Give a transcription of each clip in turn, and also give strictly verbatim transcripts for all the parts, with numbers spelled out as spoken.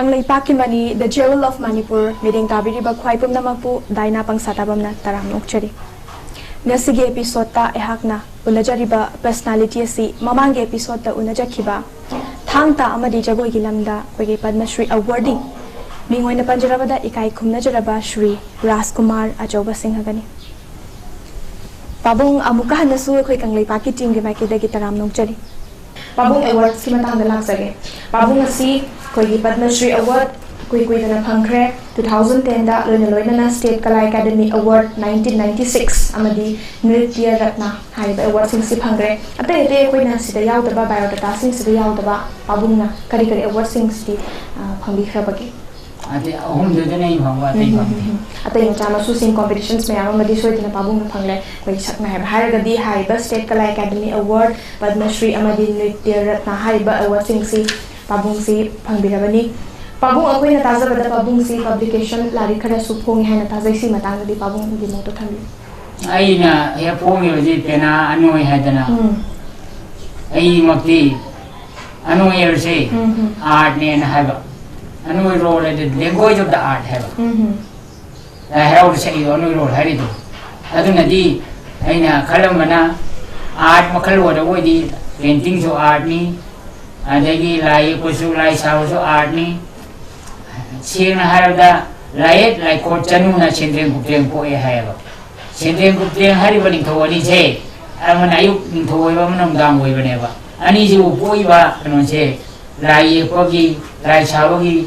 ꯀꯪꯂꯩꯄꯥꯛꯀꯤ money, The Jewel of Manipur, ꯃꯤꯠꯌꯦꯡ ꯇꯥꯕꯤꯔꯤꯕ ꯈ꯭ꯋꯥꯏ ꯄꯨꯝꯅꯃꯛꯄꯨ ꯗꯥꯏꯅꯥ ꯄꯪꯁꯥ ꯇꯥꯕꯝꯅ ꯇꯔꯥꯝꯅ ꯑꯣꯛꯆꯔꯤ꯫ ꯉꯁꯤꯒꯤ episode ꯇ ꯑꯩꯍꯥꯛꯅ ꯎꯅꯖꯔꯤꯕ personality ꯑꯁꯤ ꯃꯃꯥꯡꯒꯤ episode ꯇ ꯎꯅꯖꯈꯤꯕ ꯊꯥꯡ ꯇꯥ ꯑꯃꯗꯤ ꯖꯒꯣꯏꯒꯤ ꯂꯝꯗ ꯑꯩꯈꯣꯏꯒꯤ ꯄꯗꯃ ꯁ꯭ꯔꯤ awardee, ꯃꯤꯡ ꯑꯣꯏꯅ ꯄꯟꯖꯔꯕꯗ ꯏꯀꯥꯏ ꯈꯨꯝꯅꯖꯔꯕ ꯁ꯭ꯔꯤ ꯔꯥꯖꯀꯨꯃꯥꯔ ꯑꯆꯧꯕ ꯁꯤꯡꯍꯒꯅꯤ꯫ ꯄꯥꯕꯨꯡ, ꯑꯃꯨꯛꯀ ꯍꯟꯅꯁꯨ ꯑꯩꯈꯣꯏ ꯀꯪꯂꯩꯄꯥꯛꯀꯤ team ꯒꯤ ꯃꯥꯏꯀꯩꯗꯒꯤ ꯇꯔꯥꯝꯅ ꯑꯣꯛꯆꯔꯤ꯫ ꯄꯥꯕꯨꯡ awards ꯀꯤ ꯃꯇꯥꯡꯗ ꯂꯥꯛꯆꯒꯦ꯫ ꯄꯥꯕꯨꯡ ꯑꯁꯤ ꯑꯩꯈꯣꯏꯒꯤ ꯄꯗꯃ ꯁ꯭ꯔꯤ award ꯀꯨꯏ ꯀꯨꯏꯗꯅ ꯐꯪꯈ꯭ꯔꯦ꯫ Two thousand ten ꯗ ꯂꯣꯏꯅ ꯂꯣꯏꯅꯅ State Kala Academy Award nineteen ninety six ꯑꯃꯗꯤ ꯅ꯭ꯔꯤꯇ꯭ꯌ ꯔꯠꯅ ꯍꯥꯏꯔꯤꯕ award ꯁꯤꯡꯁꯤ ꯐꯪꯈ꯭ꯔꯦ꯫ ꯑꯇꯩ ꯑꯇꯩ ꯑꯩꯈꯣꯏꯅ ꯁꯤꯗ ꯌꯥꯎꯗꯕ, biodata ꯁꯤꯡꯁꯤꯗ ꯌꯥꯎꯗꯕ ꯄꯥꯕꯨꯡꯅ ꯀꯔꯤ ꯀꯔꯤ award ꯁꯤꯡꯁꯤꯗꯤ, ꯑ, ꯐꯪꯕꯤꯈ꯭ꯔꯕꯒꯦ? ꯑꯇꯩ ꯑꯍꯨꯝꯗꯨꯗꯅ ꯑꯩ ꯐꯪꯕ, ꯑꯇꯩ ꯎꯝ, ꯐꯪꯗꯦ꯫ ꯎꯝ, ꯎꯝ꯫ ꯑꯇꯩ ꯃꯆꯥ ꯃꯁꯨꯁꯤꯡ competitions ꯃꯌꯥꯝ ꯑꯃꯗꯤ ꯁꯣꯏꯗꯅ ꯄꯥꯕꯨꯡꯅ ꯐꯪꯂꯦ꯫ ꯑꯩꯈꯣꯏꯒꯤ ꯁꯛꯅ ꯍꯥꯏꯕ ꯍꯥꯏꯔꯒꯗꯤ ꯍꯥꯏꯔꯤꯕ State Kala Academy Award, Padma Shri ꯑꯃꯗꯤ ꯅ꯭ꯔꯤꯇ꯭ꯌ ꯔꯠꯅ ꯍꯥꯏꯔꯤꯕ award ꯁꯤꯡꯁꯤ ꯄꯥꯕꯨꯡꯁꯤ ꯐꯪꯕꯤꯔꯕꯅꯤ꯫ ꯄꯥꯕꯨꯡ, ꯑꯩꯈꯣꯏꯅ ꯇꯥꯖꯕꯗ ꯄꯥꯕꯨꯡꯁꯤ publication ꯂꯥꯏꯔꯤꯛ ꯈꯔꯁꯨ ꯐꯣꯡꯉꯤ ꯍꯥꯏꯅ ꯇꯥꯖꯩ꯫ ꯁꯤ ꯃꯇꯥꯡꯗꯗꯤ ꯄꯥꯕꯨꯡꯒꯤ ꯃꯣꯠꯇꯣ ꯊꯝꯕꯤꯌꯨ꯫ ꯑꯩꯅ ꯍꯦꯛ ꯐꯣꯡꯉꯤꯕꯁꯤ ꯄꯦꯅꯥ ꯑꯅꯣꯏ ꯍꯥꯏꯗꯅ ꯎꯝ꯫ ꯑꯩꯃꯛꯇꯤ ꯑꯅꯣꯏ ꯍꯥꯏꯕꯁꯤ ꯎꯝ, ꯎꯝ꯫ Art ꯅꯦꯅ ꯍꯥꯏꯕ꯫ ꯑꯅꯣꯏꯔꯣꯜ ꯍꯥꯏꯗꯤ language of the art ꯍꯥꯏꯕ꯫ ꯎꯝ, ꯎꯝ꯫ ꯂꯥꯏ ꯍꯔꯥꯎꯕ ꯁꯛꯏꯗꯣ ꯑꯅꯣꯏꯔꯣꯜ ꯍꯥꯏꯔꯤꯗꯣ꯫ ꯑꯗꯨꯅꯗꯤ ꯑꯩꯅ ꯈꯜꯂꯝꯕꯅ art ꯃꯈꯜ ꯑꯣꯏꯔꯒ ꯑꯣꯏꯗꯤ painting ꯁꯨ art ꯅꯤ, ꯑꯗꯒꯤ ꯂꯥꯏ ꯌꯦꯛꯄꯁꯨ, ꯂꯥꯏ ꯁꯥꯕꯁꯨ art ꯅꯤ꯫ ꯁꯦꯡꯅ ꯍꯥꯏꯔꯕꯗ ꯂꯥꯏꯌꯦꯠ ꯂꯥꯏꯈꯣꯠ ꯆꯅꯨꯅ ꯁꯦꯟꯗ꯭ꯔꯦꯡ ꯀꯨꯞꯇ꯭ꯔꯦꯡ ꯄꯣꯛꯑꯦ ꯍꯥꯏꯌꯦꯕ꯫ ꯁꯦꯟꯗ꯭ꯔꯦꯡ ꯀꯨꯞꯇ꯭ꯔꯦꯡ ꯍꯥꯏꯔꯤꯕ ꯅꯤꯡꯊꯧ ꯑꯅꯤꯁꯦ, ꯑꯃꯅ ꯑꯌꯨꯛ ꯅꯤꯡꯊꯧ ꯑꯣꯏꯕ, ꯑꯃꯅ ꯅꯨꯡꯗꯥꯡ ꯑꯣꯏꯕꯅꯦꯕ꯫ ꯑꯅꯤꯁꯤꯕꯨ ꯄꯣꯛꯏꯕ ꯀꯩꯅꯣꯁꯦ ꯂꯥꯏ ꯌꯦꯛꯄꯒꯤ, ꯂꯥꯏ ꯁꯥꯕꯒꯤ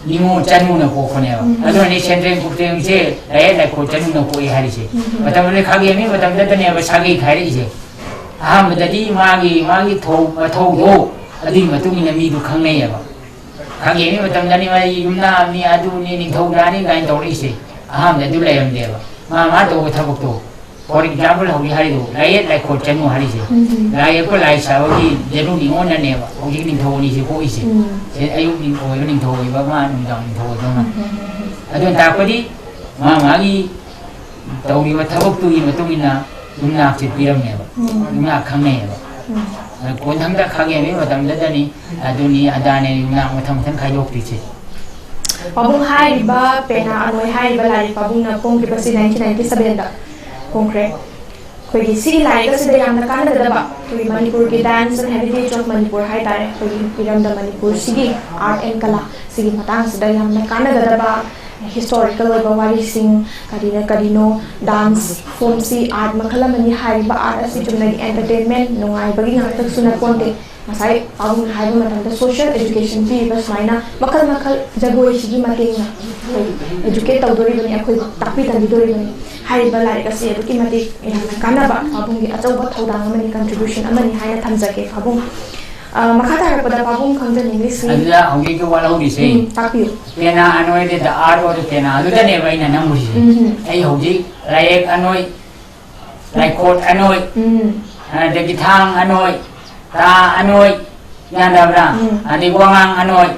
ꯅꯤꯉꯣꯜ ꯆꯅꯨꯅ ꯄꯣꯛꯄꯅꯦꯕ꯫ ꯎꯝ꯫ ꯑꯗꯨꯅꯅꯦ ꯁꯦꯟꯗ꯭ꯔꯦꯡ ꯀꯨꯞꯇ꯭ꯔꯦꯡꯁꯦ ꯂꯥꯏꯌꯦꯠ ꯂꯥꯏꯈꯣꯠ ꯆꯅꯨꯅ ꯄꯣꯛꯏ ꯍꯥꯏꯔꯤꯁꯦ꯫ ꯎꯝ꯫ ꯃꯇꯝꯗꯨꯗ ꯈꯥꯒꯦꯝꯃꯤ ꯃꯇꯝꯗꯨꯗꯅꯦꯕ ꯁꯥꯒꯩ ꯈꯥꯏꯔꯛꯏꯁꯦ꯫ ꯑꯍꯥꯟꯕꯗꯗꯤ ꯃꯥꯒꯤ, ꯃꯥꯒꯤ ꯊꯧ-, ꯃꯊꯧꯗꯣ ꯑꯗꯨꯒꯤ ꯃꯇꯨꯡ ꯏꯟꯅ ꯃꯤꯗꯨ ꯈꯪꯅꯩꯌꯦꯕ꯫ ꯈꯥꯒꯦꯝꯃꯤ ꯃꯇꯝꯗꯅꯤ ꯃꯥꯒꯤ ꯌꯨꯝꯅꯥꯝꯅꯤ, ꯑꯗꯨꯅꯤ, ꯅꯤꯡꯊꯧꯗꯥꯅꯤ ꯀꯥꯏꯅ ꯇꯧꯔꯛꯏꯁꯦ꯫ ꯑꯍꯥꯟꯕꯗ ꯑꯗꯨ ꯂꯩꯔꯝꯗꯦꯕ꯫ ꯃꯥ, ꯃꯥ ꯇꯧꯕ ꯊꯕꯛꯇꯣ꯫ For example, ꯍꯧꯖꯤꯛ ꯍꯥꯏꯔꯤꯗꯣ, ꯂꯥꯏꯌꯦꯠ ꯂꯥꯏꯈꯣꯠ ꯆꯅꯨ ꯍꯥꯏꯔꯤꯁꯦ꯫ ꯎꯝ꯫ ꯂꯥꯏ ꯌꯦꯛꯄ ꯂꯥꯏ ꯁꯥꯕꯒꯤ ꯖꯅꯨ ꯅꯤꯉꯣꯟꯅꯅꯦꯕ ꯍꯧꯖꯤꯛ ꯅꯤꯡꯊꯧ ꯑꯅꯤꯁꯦ ꯄꯣꯛꯏꯁꯦ꯫ ꯎꯝ꯫ ꯁꯦ ꯑꯌꯨꯛ ꯅꯤꯡ-, ꯑꯣꯏꯕ ꯅꯤꯡꯊꯧ ꯑꯣꯏꯕ ꯑꯃ, ꯅꯨꯃꯤꯗꯥꯡ ꯅꯤꯡꯊꯧ ꯑꯣꯏꯕ ꯑꯃ꯫ ꯎꯝ, ꯎꯝ, ꯎꯝ, ꯎꯝ꯫ ꯑꯗꯨꯅ ꯇꯥꯛꯄꯗꯤ ꯃꯥ ꯃꯥꯒꯤ ꯇꯧꯔꯤꯕ ꯊꯕꯛꯇꯨꯒꯤ ꯃꯇꯨꯡ ꯏꯟꯅ ꯌꯨꯝꯅꯥꯛꯁꯦ ꯄꯤꯔꯝꯃꯦꯕ꯫ ꯎꯝ꯫ ꯌꯨꯝꯅꯥꯛ ꯈꯪꯅꯩꯌꯦꯕ꯫ ꯎꯝ꯫ ꯑꯗ ꯀꯣꯟꯊꯪꯗ ꯈꯪꯉꯦ ꯃꯤ ꯃꯇꯝꯗꯨꯗꯅꯤ꯫ ꯑꯗꯨꯅꯤ ꯑꯗꯥꯅꯦ ꯌꯨꯝꯅꯥꯛ ꯃꯊꯪ ꯃꯊꯪ ꯈꯥꯏꯗꯣꯛꯄꯤꯁꯦ꯫ ꯄꯥꯕꯨꯡ ꯍꯥꯏꯔꯤꯕ ꯄꯦꯅꯥ ꯑꯅꯣꯏ ꯍꯥꯏꯔꯤꯕ ꯂꯥꯏꯔꯤꯛ ꯄꯥꯕꯨꯡꯅ ꯐꯣꯡꯈꯤꯕꯁꯤ nineteen ninety sevenꯗ ꯐꯣꯡꯈ꯭ꯔꯦ꯫ ꯑꯩꯈꯣꯏꯒꯤ ꯁꯤꯒꯤ ꯂꯥꯏꯔꯤꯛ ꯑꯁꯤꯗ ꯌꯥꯝꯅ ꯀꯥꯟꯅꯒꯗꯕ ꯑꯩꯈꯣꯏꯒꯤ Manipur ꯒꯤ Dance and Heritage of Manipur ꯍꯥꯏ ꯇꯥꯔꯦ, ꯑꯩꯈꯣꯏꯒꯤ ꯏꯔꯝꯗꯝ ꯃꯅꯤꯄꯨꯔꯁꯤꯒꯤ Art and Kala ꯁꯤꯒꯤ ꯃꯇꯥꯡꯁꯤꯗ ꯌꯥꯝꯅ ꯀꯥꯟꯅꯒꯗꯕ historical ꯑꯣꯏꯕ ꯋꯥꯔꯤꯁꯤꯡ, ꯀꯔꯤꯅ ꯀꯔꯤꯅꯣ, dance form ꯁꯤ art ꯃꯈꯜ ꯑꯃꯅꯤ, ꯍꯥꯏꯔꯤꯕ art ꯑꯁꯤ ꯆꯨꯝꯅꯒꯤ entertainment ꯅꯨꯡꯉꯥꯏꯕꯒꯤ ꯉꯥꯛꯇꯁꯨ ꯅꯠꯄꯣꯟꯇꯦ꯫ ꯉꯁꯥꯏ ꯄꯥꯕꯨꯡꯅ ꯍꯥꯏꯕ ꯃꯇꯝꯗ social education ꯄꯤꯔꯤꯕ ꯁꯨꯃꯥꯏꯅ ꯃꯈꯜ ꯃꯈꯜ ꯖꯒꯣꯏꯁꯤꯒꯤ ꯃꯇꯦꯡꯅ ꯑꯩꯈꯣꯏ educate ꯇꯧꯗꯣꯔꯤꯕꯅꯤ, ꯑꯩꯈꯣꯏ ꯇꯥꯛꯄꯤ ꯇꯝꯕꯤꯗꯣꯔꯤꯕꯅꯤ꯫ ꯍꯥꯏꯔꯤꯕ ꯂꯥꯏꯔꯤꯛ ꯑꯁꯤ ꯑꯗꯨꯛꯀꯤ ꯃꯇꯤꯛ ꯌꯥꯝꯅ ꯀꯥꯟꯅꯕ ꯄꯥꯕꯨꯡꯒꯤ ꯑꯆꯧꯕ ꯊꯧꯗꯥꯡ ꯑꯃꯅꯤ, contribution ꯑꯃꯅꯤ ꯍꯥꯏꯅ ꯊꯝꯖꯒꯦ ꯄꯥꯕꯨꯡ꯫ ꯑ, ꯃꯈꯥ ꯇꯥꯔꯛꯄꯗ ꯄꯥꯕꯨꯡ ꯈꯪꯖꯅꯤꯡꯂꯤꯁꯤ ꯑꯗꯨꯗ ꯍꯧꯖꯤꯛꯀꯤ ꯋꯥꯠꯍꯧꯔꯤꯁꯦ, ꯎꯝ, ꯇꯥꯛꯄꯤꯌꯨ꯫ ꯄꯦꯅꯥ ꯑꯅꯣꯏꯗꯤ the art of the ꯄꯦꯅꯥ ꯑꯗꯨꯗꯅꯦꯕ ꯑꯩꯅ ꯅꯝꯃꯨꯔꯤꯁꯦ꯫ ꯎꯝ꯫ ꯑꯩ ꯍꯧꯖꯤꯛ ꯂꯥꯏꯌꯦꯛ ꯑꯅꯣꯏ, ꯂꯥꯏꯈꯣꯠ ꯑꯅꯣꯏ, ꯎꯝ꯫ ꯑꯗꯒꯤ ꯊꯥꯡ ꯑꯅꯣꯏ, ꯇꯥ ꯑꯅꯣꯏ, ꯒ꯭ꯌꯥꯟ ꯇꯥꯕ꯭ꯔꯥ? ꯎꯝ꯫ ꯑꯗꯩ ꯋꯥꯉꯥꯡ ꯑꯅꯣꯏ,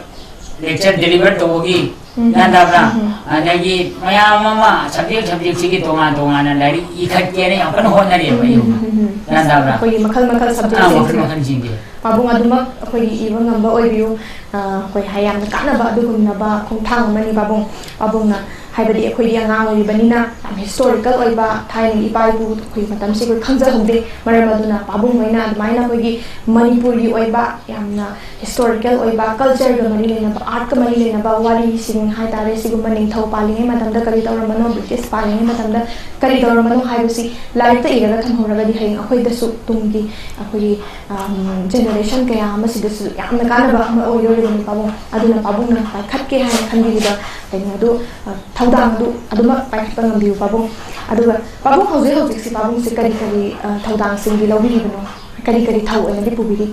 lecture deliver ꯇꯧꯕꯒꯤ, ꯎꯝ꯫ ꯒ꯭ꯌꯥꯟ ꯇꯥꯕ꯭ꯔꯥ? ꯎꯝ꯫ ꯑꯗꯒꯤ ꯃꯌꯥꯝ ꯑꯃ subject subject ꯁꯤꯒꯤ ꯇꯣꯉꯥꯟ ꯇꯣꯉꯥꯟꯅ ꯂꯥꯏꯔꯤꯛ ꯏꯈꯠꯀꯦꯅ ꯌꯥꯝ ꯀꯟꯅ ꯍꯣꯠꯅꯔꯤꯕ ꯑꯩ꯫ ꯎꯝ, ꯎꯝ, ꯎꯝ, ꯎꯝ꯫ ꯒ꯭ꯌꯥꯟ ꯇꯥꯕ꯭ꯔꯥ? ꯑꯩꯈꯣꯏꯒꯤ ꯃꯈꯜ ꯃꯈꯜ ꯑꯥ, subject ꯁꯤꯡꯁꯦ꯫ ꯃꯈꯜ ꯃꯈꯜꯁꯤꯡꯁꯦ꯫ ꯄꯥꯕꯨꯡ ꯑꯗꯨꯃꯛ ꯑꯩꯈꯣꯏꯒꯤ ꯏꯕ ꯉꯝꯕ ꯑꯣꯏꯕꯤꯌꯨ꯫ ꯑ, ꯑꯩꯈꯣꯏ ꯍꯥꯏ ꯌꯥꯝꯅ ꯀꯥꯟꯅꯕ ꯑꯗꯨꯒꯨꯝꯂꯕ ꯈꯣꯡꯊꯥꯡ ꯑꯃꯅꯤ ꯄꯥꯕꯨꯡ꯫ ꯄꯥꯕꯨꯡꯅ ꯍꯥꯏꯕꯗꯤ ꯑꯩꯈꯣꯏꯗꯤ ꯑꯉꯥꯡ ꯑꯣꯏꯔꯤꯕꯅꯤꯅ ꯌꯥꯝ historical ꯑꯣꯏꯕ ꯊꯥꯏꯅꯒꯤ ꯏꯄꯥ ꯏꯄꯨ ꯑꯩꯈꯣꯏ ꯃꯇꯝꯁꯤ ꯑꯩꯈꯣꯏ ꯈꯪꯖꯍꯧꯗꯦ꯫ ꯃꯔꯝ ꯑꯗꯨꯅ ꯄꯥꯕꯨꯡ ꯍꯣꯏꯅ ꯑꯗꯨꯃꯥꯏꯅ ꯑꯩꯈꯣꯏꯒꯤ ꯃꯅꯤꯄꯨꯔꯒꯤ ꯑꯣꯏꯕ ꯌꯥꯝꯅ historical ꯑꯣꯏꯕ, culture ꯒ ꯃꯔꯤ ꯂꯩꯅꯕ, art ꯀ ꯃꯔꯤ ꯂꯩꯅꯕ ꯋꯥꯔꯤꯁꯤꯡ ꯍꯥꯏꯇꯥꯔꯦ, ꯁꯤꯒꯨꯝꯕ ꯅꯤꯡꯊꯧ ꯄꯥꯜꯂꯤꯉꯩ ꯃꯇꯝꯗ ꯀꯔꯤ ꯇꯧꯔꯝꯕꯅꯣ, British ꯄꯥꯜꯂꯤꯉꯩ ꯃꯇꯝꯗ ꯀꯔꯤ ꯇꯧꯔꯝꯕꯅꯣ ꯍꯥꯏꯕꯁꯤ ꯂꯥꯏꯔꯤꯛꯇ ꯏꯔꯒ ꯊꯝꯍꯧꯔꯒꯗꯤ ꯍꯌꯦꯡ ꯑꯩꯈꯣꯏꯗꯁꯨ ꯇꯨꯡꯒꯤ ꯑꯩꯈꯣꯏꯒꯤ, ꯑꯝ, generation ꯀꯌꯥ ꯑꯃꯁꯤꯗꯁꯨ ꯌꯥꯝꯅ ꯀꯥꯟꯅꯕ ꯑꯃ ꯑꯣꯏꯗꯣꯔꯤꯕꯅꯤ ꯄꯥꯕꯨꯡ꯫ ꯑꯗꯨꯅ ꯄꯥꯕꯨꯡꯅ ꯄꯥꯏꯈꯠꯀꯦ ꯍꯥꯏꯅ ꯈꯟꯕꯤꯔꯤꯕ ꯀꯩꯅꯣ ꯑꯗꯨ, ꯑ, ꯊꯧꯗꯥꯡ ꯑꯗꯨ ꯑꯗꯨꯃꯛ ꯄꯥꯏꯈꯠꯄ ꯉꯝꯕꯤꯌꯨ ꯄꯥꯕꯨꯡ꯫ ꯑꯗꯨꯒ ꯄꯥꯕꯨꯡ ꯍꯧꯖꯤꯛ ꯍꯧꯖꯤꯛꯁꯤ ꯄꯥꯕꯨꯡꯁꯦ ꯀꯔꯤ ꯀꯔꯤ, ꯑ, ꯊꯧꯗꯥꯡꯁꯤꯡꯗꯤ ꯂꯧꯕꯤꯔꯤꯕꯅꯣ? ꯀꯔꯤ ꯀꯔꯤ ꯊꯧ ꯑꯣꯏꯅꯗꯤ ꯄꯨꯕꯤꯔꯤ?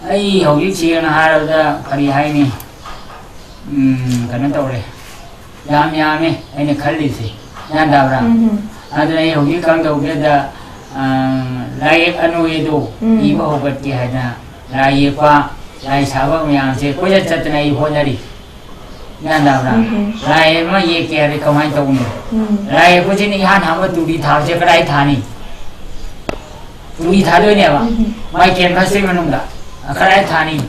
ꯑꯩ ꯍꯧꯖꯤꯛ ꯁꯦꯡꯅ ꯍꯥꯏꯔꯕꯗ ꯀꯔꯤ ꯍꯥꯏꯅꯤ? ꯎꯝ, ꯀꯩꯅꯣ ꯇꯧꯔꯦ꯫ ꯌꯥꯝ ꯌꯥꯝꯃꯦ ꯑꯩꯅ ꯈꯜꯂꯤꯁꯦ꯫ ꯒ꯭ꯌꯥꯟ ꯇꯥꯕ꯭ꯔꯥ? ꯎꯝ, ꯎꯝ꯫ ꯑꯗꯨꯅ ꯑꯩ ꯍꯧꯖꯤꯛ ꯀꯝꯗꯧꯒꯦꯗ, ꯑ, ꯂꯥꯏꯌꯦꯛ ꯑꯅꯣꯏ ꯑꯗꯨ ꯎꯝ꯫ ꯏꯕ ꯍꯧꯒꯠꯀꯦ ꯍꯥꯏꯗꯅ ꯂꯥꯏ ꯌꯦꯛꯄ, ꯂꯥꯏ ꯁꯥꯕ ꯃꯌꯥꯝꯁꯦ ꯀꯣꯏꯆꯠ ꯆꯠꯇꯅ ꯑꯩ ꯍꯣꯠꯅꯔꯤ꯫ ꯒ꯭ꯌꯥꯟ ꯇꯥꯕ꯭ꯔꯥ? ꯎꯝ, ꯎꯝ꯫ ꯂꯥꯏ ꯑꯃ ꯌꯦꯛꯀꯦ ꯍꯥꯏꯔꯗꯤ ꯀꯃꯥꯏꯅ ꯇꯧꯅꯤ? ꯎꯝ꯫ ꯂꯥꯏ ꯌꯦꯛꯄꯁꯤꯅ ꯏꯍꯥꯟ ꯍꯥꯟꯕ ꯇꯨꯔꯤ ꯊꯥꯕꯁꯦ ꯀꯗꯥꯏ ꯊꯥꯅꯤ? ꯇꯨꯔꯤ ꯊꯥꯗꯣꯏꯅꯦꯕ꯫ ꯎꯝ꯫ ꯃꯥꯏ ꯀꯦꯝꯄꯁꯇꯨꯒꯤ ꯃꯅꯨꯡꯗ꯫ ꯀꯗꯥꯏ ꯊꯥꯅꯤ?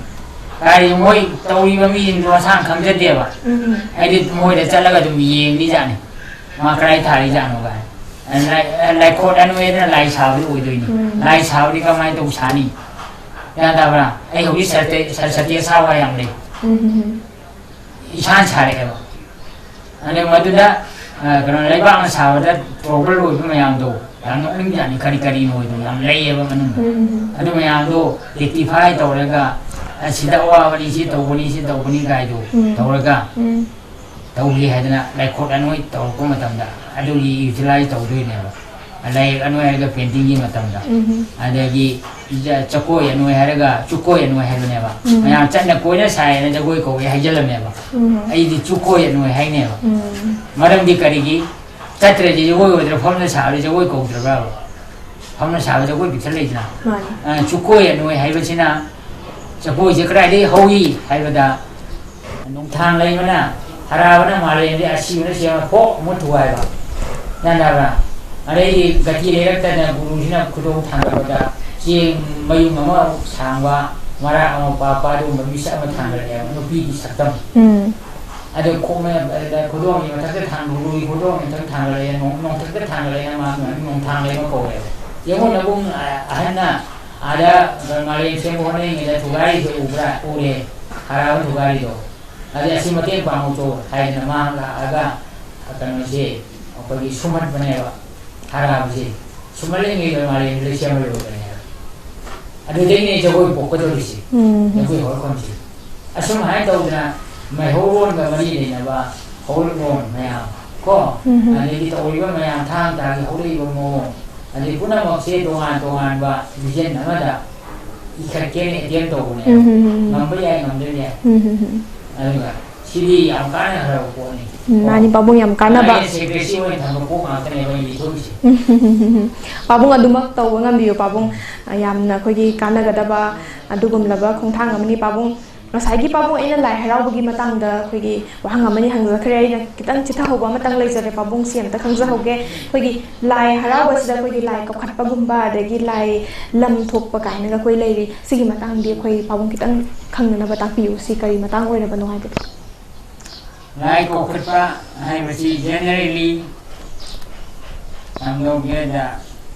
ꯀꯥꯏꯗꯤ ꯃꯣꯏ ꯇꯧꯔꯤꯕ ꯃꯤꯁꯤꯡꯗꯣ ꯃꯁꯥꯅ ꯈꯪꯖꯗꯦꯕ꯫ ꯎꯝ꯫ ꯑꯩꯗꯤ ꯃꯣꯏꯗ ꯆꯠꯂꯒ ꯑꯗꯨꯝ ꯌꯦꯡꯉꯤꯖꯥꯠꯅꯤ꯫ ꯃꯥ ꯀꯗꯥꯏ ꯊꯥꯔꯤꯖꯥꯠꯅꯣ ꯀꯥꯏꯅ꯫ ꯂꯥꯏ-, ꯂꯥꯏꯈꯣꯠ ꯑꯅꯣꯏ ꯍꯥꯏꯗꯅ ꯂꯥꯏ ꯁꯥꯕꯗꯤ ꯑꯣꯏꯗꯣꯏꯅꯤ꯫ ꯎꯝ꯫ ꯂꯥꯏ ꯁꯥꯕꯗꯤ ꯀꯃꯥꯏꯅ ꯇꯧ ꯁꯥꯅꯤ? ꯒ꯭ꯌꯥꯟ ꯇꯥꯕ꯭ꯔꯥ? ꯑꯩ ꯍꯧꯖꯤꯛ ꯁꯔꯇ-, ꯁꯔꯁꯇꯤ ꯑꯁꯥꯕ ꯌꯥꯝ ꯂꯩ꯫ ꯎꯝ꯫ ꯏꯁꯥꯅ ꯁꯥꯔꯛꯑꯦꯕ꯫ ꯑꯗꯩ ꯃꯗꯨꯗ, ꯑ, ꯀꯩꯅꯣ, ꯂꯩꯕꯥꯛꯅ ꯁꯥꯕꯗ ꯇ꯭ꯔꯣꯕꯜ ꯑꯣꯏꯕ ꯃꯌꯥꯝꯗꯣ ꯌꯥꯝ ꯅꯣꯛꯅꯤꯡꯖꯥꯠꯅꯤ꯫ ꯀꯔꯤ ꯀꯔꯤꯅꯣ ꯑꯣꯏꯗꯣ ꯌꯥꯝ ꯂꯩꯌꯦꯕ ꯃꯅꯨꯡꯗ꯫ ꯎꯝ꯫ ꯑꯗꯨ ꯃꯌꯥꯝꯗꯣ ꯔꯦꯛꯇꯤꯐꯥꯏ ꯇꯧꯔꯒ, ꯑ, ꯁꯤꯗ ꯑꯋꯥꯕꯅꯤ, ꯁꯤ ꯇꯧꯕꯅꯤ, ꯁꯤ ꯇꯧꯕꯅꯤ ꯀꯥꯏꯗꯣ ꯎꯝ꯫ ꯇꯧꯔꯒ ꯎꯝ꯫ ꯇꯧꯔꯤ ꯍꯥꯏꯗꯅ ꯂꯥꯏꯈꯣꯠ ꯑꯅꯣꯏ ꯇꯧꯔꯛꯄ ꯃꯇꯝꯗ ꯑꯗꯨꯒꯤ ꯌꯨꯇꯤꯂꯥꯏꯁ ꯇꯧꯗꯣꯏꯅꯦꯕ꯫ ꯂꯥꯏꯌꯦꯛ ꯑꯅꯣꯏ ꯍꯥꯏꯔꯒ ꯄꯦꯟꯇꯤꯡꯒꯤ ꯃꯇꯝꯗ꯫ ꯎꯝ꯫ ꯑꯗꯒꯤ ꯆ-, ꯆꯀꯣꯏ ꯑꯅꯣꯏ ꯍꯥꯏꯔꯒ ꯆꯨꯀꯣꯏ ꯑꯅꯣꯏ ꯍꯥꯏꯕꯅꯦꯕ꯫ ꯎꯝ꯫ ꯃꯌꯥꯝ ꯆꯠꯅ ꯀꯣꯏꯅ ꯁꯥꯏꯌꯦꯅ ꯖꯒꯣꯏ ꯀꯧꯏ ꯍꯥꯏꯖꯜꯂꯝꯃꯦꯕ꯫ ꯎꯝ꯫ ꯑꯩꯗꯤ ꯆꯨꯀꯣꯏ ꯑꯅꯣꯏ ꯍꯥꯏꯅꯦꯕ꯫ ꯎꯝ꯫ ꯃꯔꯝꯗꯤ ꯀꯔꯤꯒꯤ? ꯆꯠꯇ꯭ꯔꯗꯤ ꯖꯒꯣꯏ ꯑꯣꯏꯗ꯭ꯔꯥ? ꯐꯝꯅ ꯁꯥꯕꯗꯤ ꯖꯒꯣꯏ ꯀꯧꯗ꯭ꯔꯕ꯭ꯔꯥꯕ? ꯐꯝꯅ ꯁꯥꯕ ꯖꯒꯣꯏ ꯄꯤꯛꯁꯟ ꯂꯩꯗꯅ꯫ ꯃꯥꯅꯤ꯫ ꯑ, ꯆꯨꯀꯣꯏ ꯑꯅꯣꯏ ꯍꯥꯏꯕꯁꯤꯅ ꯆꯀꯣꯏꯁꯦ ꯀꯗꯥꯏꯗꯒꯤ ꯍꯧꯏ ꯍꯥꯏꯕꯗ, ꯅꯣꯡꯊꯥꯡ ꯂꯩꯃꯅ, ꯍꯔꯥꯕꯅ ꯃꯥꯂꯦꯝꯗꯤ ꯑꯁꯤꯕꯅ ꯁꯦꯝꯕ ꯐꯣꯛ ꯑꯃ ꯊꯨꯒꯥꯏꯕ꯫ ꯒ꯭ꯌꯥꯟ ꯇꯥꯕ꯭ꯔꯥ? ꯑꯗꯩꯗꯤ ꯒꯇꯤ ꯂꯩꯔꯛꯇꯅ ꯒꯨꯔꯨꯁꯤꯅ ꯈꯨꯗꯣꯡ ꯊꯥꯡꯒꯠꯄꯗ ꯆꯦꯡ ꯃꯌꯨꯝ ꯑꯃ ꯁꯥꯡꯕ, ꯃꯔꯥꯛ ꯑꯃ ꯄꯥꯛꯄ ꯑꯗꯨꯒꯨꯝꯕ ꯃꯤꯁꯛ ꯑꯃ ꯊꯥꯡꯒꯠꯂꯛꯑꯦꯕ, ꯅꯨꯄꯤꯒꯤ ꯁꯛꯇꯝ꯫ ꯎꯝ꯫ ꯑꯗꯨ ꯈꯣꯡꯅ, ꯑꯗ ꯈꯨꯗꯣꯡꯒꯤ ꯃꯊꯛꯇ ꯊꯥꯡ-, ꯒꯨꯔꯨꯒꯤ ꯈꯨꯗꯣꯡꯒꯤ ꯃꯊꯛꯇ ꯊꯥꯡꯒꯠꯂꯛꯑꯦ, ꯅꯣꯡ-, ꯅꯣꯡꯊꯛꯇ ꯊꯥꯡꯒꯠꯂꯛꯑꯦꯅ ꯃꯥ ꯅꯣꯡꯊꯥꯡ ꯂꯩꯃ ꯀꯧꯋꯦꯕ꯫ ꯌꯦꯡꯉꯣ ꯅꯕꯨꯡ, ꯑ-, ꯑꯍꯟꯅ ꯑꯥꯗ ꯃꯥꯂꯦꯝ ꯁꯦꯝꯕ ꯍꯣꯠꯅꯔꯤꯉꯩꯗ ꯊꯨꯒꯥꯏꯔꯤꯁꯦ ꯎꯕ꯭ꯔꯥ? ꯎꯔꯦ꯫ ꯍꯔꯥꯕ ꯊꯨꯒꯥꯏꯔꯤꯗꯣ꯫ ꯑꯗꯩ ꯑꯁꯤ ꯃꯇꯦꯡ ꯄꯥꯡꯍꯧꯆꯣ ꯍꯥꯏꯗꯅ ꯃꯥ ꯂꯥꯛꯑꯒ ꯀꯩꯅꯣꯁꯦ ꯑꯩꯈꯣꯏꯒꯤ ꯁꯨꯝꯍꯠꯄꯅꯦꯕ꯫ ꯍꯔꯥꯕꯁꯦ ꯁꯨꯝꯍꯠꯂꯤꯉꯩꯗ ꯃꯥꯂꯦꯝꯁꯤꯗ ꯁꯦꯝꯍꯜꯂꯣꯏꯕꯅꯦꯕ꯫ ꯑꯗꯨꯗꯩꯅꯦ ꯖꯒꯣꯏ ꯄꯣꯛꯀꯗꯧꯔꯤꯁꯦ꯫ ꯎꯝ꯫ ꯖꯒꯣꯏ ꯍꯧꯔꯛꯐꯝꯁꯦ꯫ ꯑꯁꯨꯝ ꯍꯥꯏꯅ ꯇꯧꯗꯅ ꯃꯩꯍꯧꯔꯣꯟꯒ ꯃꯔꯤ ꯂꯩꯅꯕ ꯍꯧꯔꯛꯂꯣꯟ ꯃꯌꯥꯝ ꯀꯣ, ꯎꯝ꯫ ꯑꯗꯒꯤ ꯇꯧꯔꯤꯕ ꯃꯌꯥꯝ ꯊꯥꯡ ꯇꯥꯒꯤ ꯍꯧꯔꯛꯏꯕ ꯃꯑꯣꯡ, ꯑꯗꯩ ꯄꯨꯝꯅꯃꯛꯁꯦ ꯇꯣꯉꯥꯟ ꯇꯣꯉꯥꯟꯕ ꯚꯤꯖꯟ ꯑꯃꯗ ꯏꯈꯠꯀꯦꯅ ꯑꯦꯇꯦꯝ ꯇꯧꯕꯅꯦ꯫ ꯎꯝ, ꯎꯝ, ꯎꯝ꯫ ꯉꯝꯕ ꯌꯥꯏ, ꯉꯝꯗꯕ ꯌꯥꯏ꯫ ꯎꯝ, ꯎꯝ, ꯎꯝ꯫ ꯑꯗꯨꯒ ꯁꯤꯗꯤ ꯌꯥꯝ ꯀꯥꯟꯅꯈ꯭ꯔꯕ ꯄꯣꯠꯅꯤ꯫ ꯎꯝ, ꯃꯥꯅꯤ ꯄꯥꯕꯨꯡ, ꯌꯥꯝ ꯀꯥꯟꯅꯕ꯫ ꯑꯩꯅ ꯁꯦꯀ꯭ꯔꯦꯁꯤ ꯑꯣꯏꯅ ꯊꯝꯕ ꯄꯣꯠ ꯉꯥꯛꯇꯅꯦꯕ ꯑꯩꯅ ꯏꯊꯣꯛꯏꯁꯦ꯫ ꯄꯥꯕꯨꯡ ꯑꯗꯨꯃꯛ ꯇꯧꯕ ꯉꯝꯕꯤꯌꯨ ꯄꯥꯕꯨꯡ꯫ ꯌꯥꯝꯅ ꯑꯩꯈꯣꯏꯒꯤ ꯀꯥꯟꯅꯒꯗꯕ ꯑꯗꯨꯒꯨꯝꯂꯕ ꯈꯣꯡꯊꯥꯡ ꯑꯃꯅꯤ ꯄꯥꯕꯨꯡ꯫ ꯉꯁꯥꯏꯒꯤ ꯄꯥꯕꯨꯡ ꯑꯩꯅ ꯂꯥꯏ ꯍꯔꯥꯎꯕꯒꯤ ꯃꯇꯥꯡꯗ ꯑꯩꯈꯣꯏꯒꯤ ꯋꯥꯍꯪ ꯑꯃꯅꯤ ꯍꯪꯖꯈ꯭ꯔꯦ꯫ ꯑꯩꯅ ꯈꯤꯇꯪ ꯆꯤꯊꯍꯧꯕ ꯑꯃꯇꯪ ꯂꯩꯖꯔꯦ, ꯄꯥꯕꯨꯡꯁꯤ ꯑꯝꯇ ꯈꯪꯖꯍꯧꯒꯦ꯫ ꯑꯩꯈꯣꯏꯒꯤ ꯂꯥꯏ ꯍꯔꯥꯎꯕꯁꯤꯗ ꯑꯩꯈꯣꯏꯒꯤ ꯂꯥꯏ ꯀꯧꯈꯠꯄꯒꯨꯝꯕ, ꯑꯗꯒꯤ ꯂꯥꯏ ꯂꯝ ꯊꯣꯛꯄ ꯀꯥꯏꯅꯒ ꯑꯩꯈꯣꯏ ꯂꯩꯔꯤ꯫ ꯁꯤꯒꯤ ꯃꯇꯥꯡꯗꯤ ꯑꯩꯈꯣꯏ ꯄꯥꯕꯨꯡ ꯈꯤꯇꯪ ꯈꯪꯅꯅꯕ ꯇꯥꯛꯄꯤꯌꯨ, ꯁꯤ ꯀꯔꯤ ꯃꯇꯥꯡ ꯑꯣꯏꯔꯕꯅꯣ ꯍꯥꯏꯕꯗꯣ꯫ ꯂꯥꯏ ꯀꯧꯈꯠꯄ ꯍꯥꯏꯕꯁꯤ generally ꯂꯝꯗꯧꯒꯦꯗ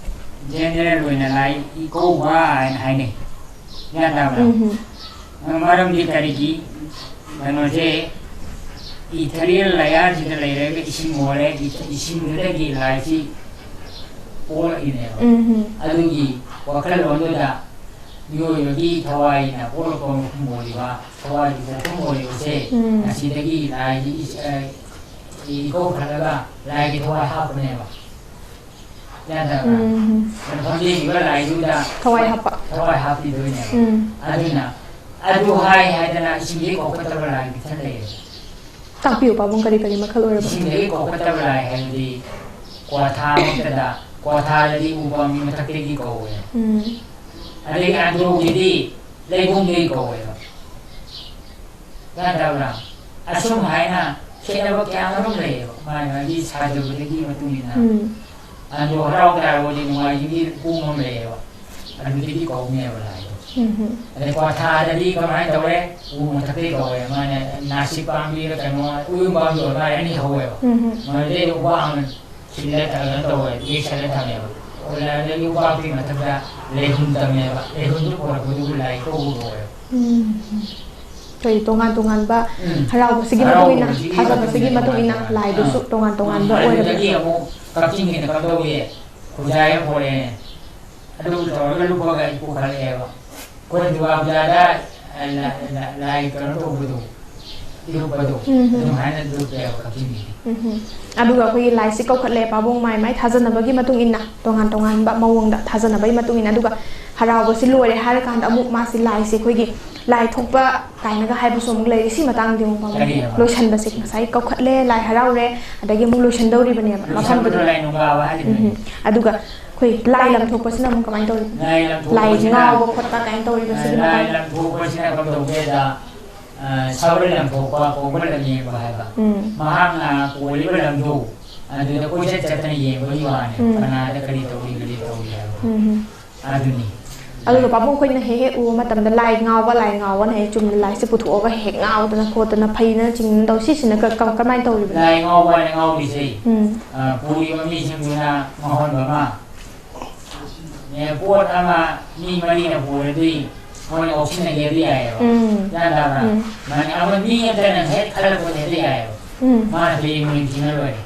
general ꯑꯣꯏꯅ ꯂꯥꯏ ꯏꯀꯧꯕ ꯍꯥꯏꯅ ꯍꯥꯏꯅꯩ꯫ ꯒ꯭ꯌꯥꯟ ꯇꯥꯕ꯭ꯔꯥ? ꯎꯝ꯫ ꯃꯔꯝꯗꯤ ꯀꯔꯤꯒꯤ ꯀꯩꯅꯣꯁꯦ ethereal layerꯁꯤꯗ ꯂꯩꯔꯒ ꯏꯁꯤꯡ ꯍꯣꯜꯂꯦ, ꯏꯁꯤꯡꯗꯨꯗꯒꯤ ꯂꯥꯏꯁꯤ ꯄꯣꯛꯂꯛꯏꯅꯦꯕ꯫ ꯎꯝ꯫ ꯑꯗꯨꯒꯤ ꯋꯥꯈꯜꯂꯣꯟꯗꯨꯗ ꯃꯤꯑꯣꯏꯕꯒꯤ ꯊꯋꯥꯏꯅ ꯄꯣꯛꯂꯛꯄ ꯃꯐꯝ ꯑꯣꯏꯔꯤꯕ, ꯊꯋꯥꯏꯒꯤ ꯄꯣꯛꯐꯝ ꯑꯣꯏꯔꯤꯕꯁꯦ, ꯎꯝ꯫ ꯑꯁꯤꯗꯒꯤ ꯂꯥꯏꯁꯤ ꯏꯁ-, ꯑ, ꯏꯀꯧꯈꯠꯂꯒ ꯂꯥꯏꯒꯤ ꯊꯋꯥꯏ ꯍꯥꯞꯄꯅꯦꯕ꯫ ꯒ꯭ꯌꯥꯟ ꯇꯥꯕ꯭ꯔꯥ? ꯎꯝ꯫ ꯐꯝꯖꯤꯜꯂꯤꯕ ꯂꯥꯏꯗꯨꯗ ꯊꯋꯥꯏ ꯍꯥꯞꯄ꯫ ꯊꯋꯥꯏ ꯍꯥꯞꯄꯤꯗꯣꯏꯅꯦꯕ꯫ ꯎꯝ꯫ ꯑꯗꯨꯅ ꯑꯗꯨ ꯍꯥꯏ ꯍꯥꯏꯗꯅ ꯏꯁꯤꯡꯗꯒꯤ ꯀꯧꯈꯠꯇꯕ ꯂꯥꯏ ꯃꯈꯜ ꯂꯩꯌꯦꯕ꯫ ꯇꯥꯛꯄꯤꯌꯨ ꯄꯥꯕꯨꯡ, ꯀꯔꯤ ꯀꯔꯤ ꯃꯈꯜ ꯑꯣꯏꯔꯕꯅꯣ? ꯏꯁꯤꯡꯗꯒꯤ ꯀꯧꯈꯠꯇꯕ ꯂꯥꯏ ꯍꯥꯏꯕꯗꯤ ꯀ꯭ꯋꯥꯊꯥꯃꯛꯇꯗ, ꯀ꯭ꯋꯥꯊꯥꯗꯗꯤ ꯎ ꯄꯥꯝꯕꯤ ꯃꯊꯛꯇꯒꯤ ꯀꯧꯋꯦ꯫ ꯎꯝ꯫ ꯑꯗꯒꯤ ꯑꯟꯗ꯭ꯔꯣꯒꯤꯗꯤ ꯂꯩꯕꯨꯡꯗꯒꯤ ꯀꯧꯋꯦꯕ꯫ ꯒ꯭ꯌꯥꯟ ꯇꯥꯕ꯭ꯔꯥ? ꯑꯁꯨꯝ ꯍꯥꯏꯅ ꯈꯦꯠꯅꯕ ꯀꯌꯥ ꯑꯃꯔꯣꯝ ꯂꯩꯌꯦꯕ, ꯃꯥꯒꯤ ꯃꯥꯒꯤ ꯁꯥꯖꯕꯗꯒꯤ ꯃꯇꯨꯡ ꯏꯟꯅ꯫ ꯎꯝ꯫ ꯑꯟꯗ꯭ꯔꯣ ꯍꯔꯥꯎ ꯇꯥꯔꯕꯗꯤ ꯅꯣꯡꯃꯥꯏꯖꯤꯡꯒꯤ ꯄꯨꯡ ꯑꯃ ꯂꯩꯌꯦꯕ, ꯑꯗꯨꯗꯒꯤ ꯀꯧꯅꯦꯕ ꯂꯥꯏꯗꯣ꯫ ꯎꯝ꯫ ꯑꯗꯩ ꯀ꯭ꯋꯥꯊꯥꯗꯗꯤ ꯀꯃꯥꯏꯅ ꯇꯧꯋꯦ? ꯎ ꯃꯊꯛꯇꯒꯤ ꯀꯧꯋꯦ꯫ ꯃꯥꯅ ꯅꯥꯁꯤꯛ ꯄꯥꯝꯕꯤꯔ ꯀꯩꯅꯣ, ꯎꯌꯨꯝ ꯄꯥꯝꯕꯤ ꯑꯣꯏꯔ ꯃꯥꯜꯂꯦ, ꯑꯅꯤ ꯍꯧꯋꯦꯕ꯫ ꯎꯝ꯫ ꯃꯗꯨꯗꯩ ꯎꯄꯥꯛ ꯑꯃ ꯈꯤꯜꯂ ꯀꯩꯅꯣ ꯇꯧꯋꯦ, ꯌꯦꯛꯁꯜꯂ ꯊꯝꯃꯦꯕ꯫ ꯑꯗꯨꯗꯒꯤ ꯎꯄꯥꯛꯇꯨꯒꯤ ꯃꯊꯛꯇ ꯂꯩꯍꯨꯟ ꯇꯝꯃꯦꯕ꯫ ꯂꯩꯍꯨꯟꯗꯨ ꯄꯨꯔꯛꯄꯗꯨꯕꯨ ꯂꯥꯏ ꯀꯧꯕ ꯀꯧꯋꯦꯕ꯫ ꯎꯝ꯫ ꯑꯩꯈꯣꯏ ꯇꯣꯉꯥꯟ ꯇꯣꯉꯥꯟꯕ ꯎꯝ꯫ ꯍꯔꯥꯎꯕꯁꯤꯒꯤ ꯃꯇꯨꯡ ꯏꯟꯅ, ꯍꯔꯥꯎꯕꯁꯤꯒꯤ ꯊꯥꯖꯕꯁꯤꯒꯤ ꯃꯇꯨꯡ ꯏꯟꯅ ꯇꯣꯉꯥꯟ ꯂꯥꯏꯗꯨꯁꯨ ꯑꯥ꯫ ꯇꯣꯉꯥꯟ ꯇꯣꯉꯥꯟꯕ ꯎꯝ, ꯑꯣꯏꯔꯕ꯫ ꯑꯗꯨꯗꯒꯤ ꯑꯃꯨꯛ ꯀꯛꯆꯤꯡꯒꯤꯅ ꯀꯝꯗꯧꯏ? ꯈꯨꯖꯥꯏ ꯑꯃ ꯄꯣꯔꯛꯑꯦ꯫ ꯑꯗꯨ ꯇꯧꯔꯒ ꯂꯨꯞꯄꯒ ꯑꯩ ꯄꯨꯈꯠꯂꯛꯑꯦꯕ꯫ ꯑꯩꯈꯣꯏ ꯗꯨꯔꯒꯥ ꯄꯨꯖꯥꯗ, ꯑ, ꯂ-, ꯂ-, ꯂꯥꯏ ꯀꯩꯅꯣ ꯇꯧꯕꯗꯣ, ꯏꯔꯨꯞꯄꯗꯣ, ꯎꯝ, ꯎꯝ꯫ ꯑꯗꯨꯃꯥꯏꯅ ꯂꯨꯞꯄꯦꯕ ꯀꯛꯆꯤꯡꯒꯤꯗꯤ꯫ ꯎꯝ꯫ ꯑꯗꯨꯒ ꯑꯩꯈꯣꯏꯒꯤ ꯂꯥꯏꯁꯤ ꯀꯧꯈꯠꯂꯦ, ꯄꯥꯕꯨꯡ ꯃꯥꯏ ꯃꯥꯏ ꯊꯥꯖꯅꯕꯒꯤ ꯃꯇꯨꯡ ꯏꯟꯅ, ꯇꯣꯉꯥꯟ ꯇꯣꯉꯥꯟꯕ ꯃꯑꯣꯡꯗ ꯊꯥꯖꯅꯕꯒꯤ ꯃꯇꯨꯡ ꯏꯟꯅ, ꯑꯗꯨꯒ ꯍꯔꯥꯎꯕꯁꯤ ꯂꯣꯏꯔꯦ ꯍꯥꯏꯔꯀꯥꯟꯗ ꯑꯃꯨꯛ ꯃꯥꯁꯤ ꯂꯥꯏꯁꯦ ꯑꯩꯈꯣꯏꯒꯤ ꯂꯥꯏ ꯊꯣꯛꯄ ꯀꯥꯏꯅꯒ ꯍꯥꯏꯕꯁꯨ ꯑꯃꯨꯛ ꯂꯩꯔꯤ꯫ ꯁꯤ ꯃꯇꯥꯡꯗꯤ ꯑꯃꯨꯛ ꯄꯥꯕꯨꯡ, ꯀꯔꯤ ꯍꯥꯏꯕ? ꯂꯣꯏꯁꯟꯕꯁꯦ, ꯉꯁꯥꯏ ꯀꯧꯈꯠꯂꯦ, ꯂꯥꯏ ꯍꯔꯥꯎꯔꯦ, ꯑꯗꯒꯤ ꯑꯃꯨꯛ ꯂꯣꯏꯁꯟꯗꯧꯔꯤꯕꯅꯦꯕ ꯂꯣꯏꯁꯟꯕꯗꯣ ꯃꯐꯝꯗꯨꯗ꯫ ꯂꯥꯏ ꯅꯣꯡꯒꯥꯕ ꯍꯥꯏꯔꯤꯕꯅꯤ꯫ ꯎꯝ꯫ ꯑꯗꯨꯒ ꯑꯩꯈꯣꯏ ꯂꯥꯏ ꯂꯪꯊꯣꯛꯄꯁꯤꯅ ꯑꯃꯨꯛ ꯀꯃꯥꯏꯅ ꯇꯧꯔꯤꯕ? ꯂꯥꯏ ꯂꯥꯏ ꯂꯪꯊꯣꯛꯄꯁꯤꯅ, ꯉꯥꯎꯕ ꯈꯣꯠꯄ ꯀꯥꯏꯅ ꯇꯧꯔꯤꯕ ꯁꯤꯒꯤ ꯂꯥꯏ ꯃꯇꯥꯡꯗ? ꯂꯪꯊꯣꯛꯄꯁꯤꯅ ꯀꯝꯗꯧꯒꯦꯗ, ꯑ, ꯁꯒꯣꯜ ꯂꯪꯊꯣꯛꯄ, ꯀꯧꯕ꯭ꯔꯨ ꯂꯪ ꯌꯦꯡꯕ ꯍꯥꯏꯕ꯫ ꯎꯝ꯫ ꯃꯍꯥꯛꯅ ꯀꯣꯜꯂꯤꯕ ꯂꯪꯗꯨ ꯑꯗꯨꯗ ꯀꯣꯏꯆꯠ ꯆꯠꯇꯅ ꯌꯦꯡꯕꯒꯤ ꯋꯥꯅꯤ꯫ ꯎꯝ꯫ ꯀꯅꯥꯗ ꯀꯔꯤ ꯇꯧꯔꯤ, ꯀꯔꯤ ꯇꯧꯔꯤ ꯍꯥꯏꯕ꯫ ꯎꯝ꯫ ꯑꯗꯨꯅꯤ꯫ ꯑꯗꯨꯒ ꯄꯥꯕꯨꯡ ꯑꯩꯈꯣꯏꯅ ꯍꯦꯛ ꯍꯦꯛ ꯎꯕ ꯃꯇꯝꯗ ꯂꯥꯏ ꯉꯥꯎꯕ, ꯂꯥꯏ ꯉꯥꯎꯕꯅ ꯍꯦꯛ ꯆꯨꯝꯅ ꯂꯥꯏꯁꯦ ꯄꯨꯊꯣꯛꯑꯒ ꯍꯦꯛ ꯉꯥꯎꯗꯅ ꯈꯣꯠꯇꯅ ꯐꯩꯗꯅ ꯆꯤꯡꯗꯅ ꯇꯧ, ꯁꯤꯁꯤꯅ ꯀ-, ꯀ-, ꯀꯃꯥꯏꯅ ꯇꯧꯔꯤꯕꯅꯣ? ꯂꯥꯏ ꯉꯥꯎꯕ ꯍꯥꯏꯅ ꯉꯥꯎꯔꯤꯁꯦ, ꯎꯝ꯫ ꯑ, ꯄꯨꯔꯤꯕ ꯃꯤꯁꯤꯡꯗꯨꯅ ꯉꯥꯎꯍꯟꯕ ꯑꯃ, ꯑꯦ, ꯄꯣꯠ ꯑꯃ ꯃꯤ ꯃꯔꯤꯅ ꯄꯨꯔꯗꯤ ꯃꯣꯏꯅ ꯑꯣꯛꯁꯤꯟꯅꯒꯦꯗꯤ ꯌꯥꯏꯑꯕ꯫ ꯎꯝ꯫ ꯒ꯭ꯌꯥꯟ ꯇꯥꯕ꯭ꯔꯥ? ꯎꯝ꯫ ꯃꯥꯅꯤ, ꯑꯃ ꯃꯤ ꯑꯃꯇꯅ ꯍꯦꯛ ꯈꯜꯂꯛꯄꯗ ꯍꯦꯛꯇ ꯌꯥꯏꯑꯕ꯫ ꯎꯝ꯫ ꯃꯥꯅ ꯍꯌꯦꯡ ꯃꯣꯏ ꯊꯤꯅ ꯂꯣꯏꯔꯦ꯫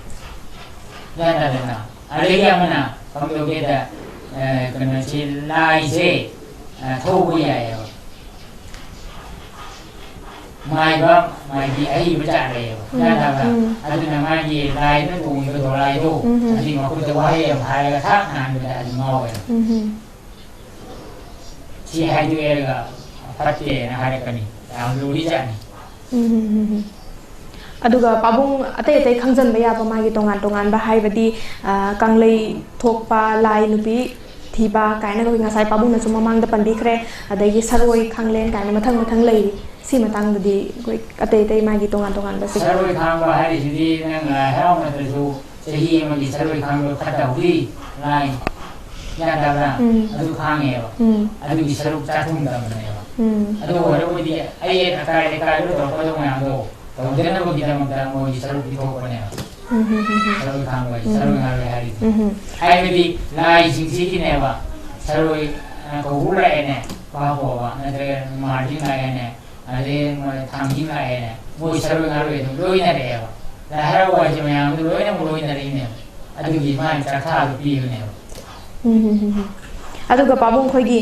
ꯒ꯭ꯌꯥꯟ ꯇꯥꯗꯅ꯫ ꯑꯗꯒꯤ ꯑꯃꯅ ꯀꯝꯗꯧꯒꯦꯗ, ꯑ, ꯀꯩꯅꯣꯁꯤ, ꯂꯥꯏꯁꯦ, ꯑ, ꯊꯧꯕ ꯌꯥꯏꯑꯕ꯫ ꯃꯥꯏꯕ, ꯃꯥꯏꯕꯤ ꯑꯍꯩꯕ ꯖꯥꯠ ꯂꯩꯌꯦꯕ꯫ ꯎꯝ, ꯒ꯭ꯌꯥꯟ ꯇꯥꯕ꯭ꯔꯥ? ꯎꯝ꯫ ꯑꯗꯨꯅ ꯃꯥꯒꯤ ꯂꯥꯏꯗꯨꯅ ꯇꯣꯡꯉꯤꯕ ꯗꯣꯂꯥꯏꯗꯣ, ꯎꯝ꯫ ꯑꯗꯨꯒꯤ ꯃꯈꯨꯠꯇ ꯋꯥꯍꯩ ꯑꯃ ꯍꯥꯏꯔꯒ ꯊꯥꯛ ꯉꯥꯟꯕꯗ ꯑꯗꯨ ꯉꯥꯎꯋꯦꯕ꯫ ꯎꯝ꯫ ꯁꯤ ꯍꯥꯏꯗꯣꯛꯑꯦꯔꯒ ꯐꯠꯇꯦꯅ ꯍꯥꯏꯔꯛꯀꯅꯤ꯫ ꯌꯥꯝ ꯂꯨꯔꯤ ꯖꯥꯠꯅꯤ꯫ ꯎꯝ, ꯎꯝ, ꯎꯝ, ꯎꯝ꯫ ꯑꯗꯨꯒ ꯄꯥꯕꯨꯡ ꯑꯇꯩ ꯑꯇꯩ ꯈꯪꯖꯟꯕ ꯌꯥꯕ ꯃꯥꯒꯤ ꯇꯣꯉꯥꯟ ꯇꯣꯉꯥꯟꯕ ꯍꯥꯏꯕꯗꯤ, ꯑ, ꯀꯪꯂꯩ ꯊꯣꯛꯄ, ꯂꯥꯏ ꯅꯨꯄꯤ ꯊꯤꯕ ꯀꯥꯏꯅ ꯑꯩꯈꯣꯏ ꯉꯁꯥꯏ ꯄꯥꯕꯨꯡꯅꯁꯨ ꯃꯃꯥꯡꯗ ꯄꯟꯕꯤꯈ꯭ꯔꯦ꯫ ꯑꯗꯒꯤ ꯁꯔꯣꯏ ꯈꯥꯡꯂꯦꯟ ꯀꯥꯏꯅ ꯃꯊꯪ ꯃꯊꯪ ꯂꯩꯔꯤ꯫ ꯁꯤ ꯃꯇꯥꯡꯗꯗꯤ ꯑꯩꯈꯣꯏ ꯑꯇꯩ ꯑꯇꯩ ꯃꯥꯒꯤ ꯇꯣꯉꯥꯟ ꯇꯣꯉꯥꯟꯕꯁꯦ꯫ ꯁꯔꯣꯏ ꯈꯥꯡꯕ ꯍꯥꯏꯔꯤꯁꯤꯗꯤ ꯅꯪ ꯂꯥꯏ ꯍꯔꯥꯎ ꯅꯠꯇ꯭ꯔꯁꯨ ꯆꯍꯤ ꯑꯃꯒꯤ ꯁꯔꯣꯏ ꯈꯥꯡꯕ ꯐꯠꯇ ꯍꯥꯎꯗꯤ ꯂꯥꯏ, ꯒ꯭ꯌꯥꯟ ꯇꯥꯕ꯭ꯔꯥ? ꯎꯝ꯫ ꯑꯗꯨ ꯈꯥꯡꯉꯦꯕ꯫ ꯎꯝ꯫ ꯑꯗꯨꯒꯤ ꯁꯔꯨꯛ ꯆꯥꯛꯈꯨꯝ ꯇꯝꯕꯅꯦꯕ꯫ ꯎꯝ꯫ ꯑꯗꯨ ꯑꯣꯏꯔꯕꯨꯗꯤ ꯑꯩ ꯑꯀꯥꯏ ꯑꯀꯥꯏꯕ ꯇꯧꯔꯛꯀꯗꯧ ꯃꯌꯥꯝꯗꯣ ꯇꯧꯗꯅꯕꯒꯤꯗꯃꯛꯇ ꯃꯣꯏꯒꯤ ꯁꯔꯨꯛ ꯄꯤꯊꯣꯛꯄꯅꯦꯕ꯫ ꯎꯝ, ꯎꯝ, ꯎꯝ, ꯎꯝ꯫ ꯁꯔꯣꯏ ꯈꯥꯡꯕ ꯍꯥꯏꯁꯦ, ꯎꯝ꯫ ꯁꯔꯣꯏ ꯉꯥꯔꯣꯏ ꯍꯥꯏꯔꯤꯁꯦ꯫ ꯎꯝ, ꯎꯝ꯫ ꯍꯥꯏꯕꯗꯤ ꯂꯥꯏꯁꯤꯡꯁꯤꯒꯤꯅꯦꯕ, ꯁꯔꯣꯏ, ꯑ, ꯀꯧꯕ꯭ꯔꯨ ꯂꯥꯛꯑꯦꯅꯦ, ꯚꯥꯕꯣꯕ, ꯅꯠꯇ꯭ꯔꯒ ꯃꯥꯔꯖꯤꯡ ꯂꯥꯛꯑꯦꯅꯦ, ꯑꯗꯩ ꯃꯣꯏ ꯊꯥꯡꯖꯤꯡ ꯂꯥꯛꯑꯦꯅꯦ, ꯃꯣꯏ ꯁꯔꯣꯏ ꯉꯥꯔꯣꯏ ꯑꯗꯨꯝ ꯂꯣꯏꯅꯔꯛꯑꯦꯕ꯫ ꯂꯥꯏ ꯍꯔꯥꯎꯕ ꯍꯥꯏꯁꯦ ꯃꯌꯥꯝꯗ ꯂꯣꯏꯅꯃꯛ ꯂꯣꯏꯅꯔꯛꯏꯅꯦꯕ꯫ ꯑꯗꯨꯒꯤ ꯃꯥꯒꯤ ꯆꯥꯛꯊꯥꯗꯣ ꯄꯤꯕꯅꯦꯕ꯫ ꯎꯝ, ꯎꯝ, ꯎꯝ, ꯎꯝ꯫ ꯑꯗꯨꯒ ꯄꯥꯕꯨꯡ ꯑꯩꯈꯣꯏꯒꯤ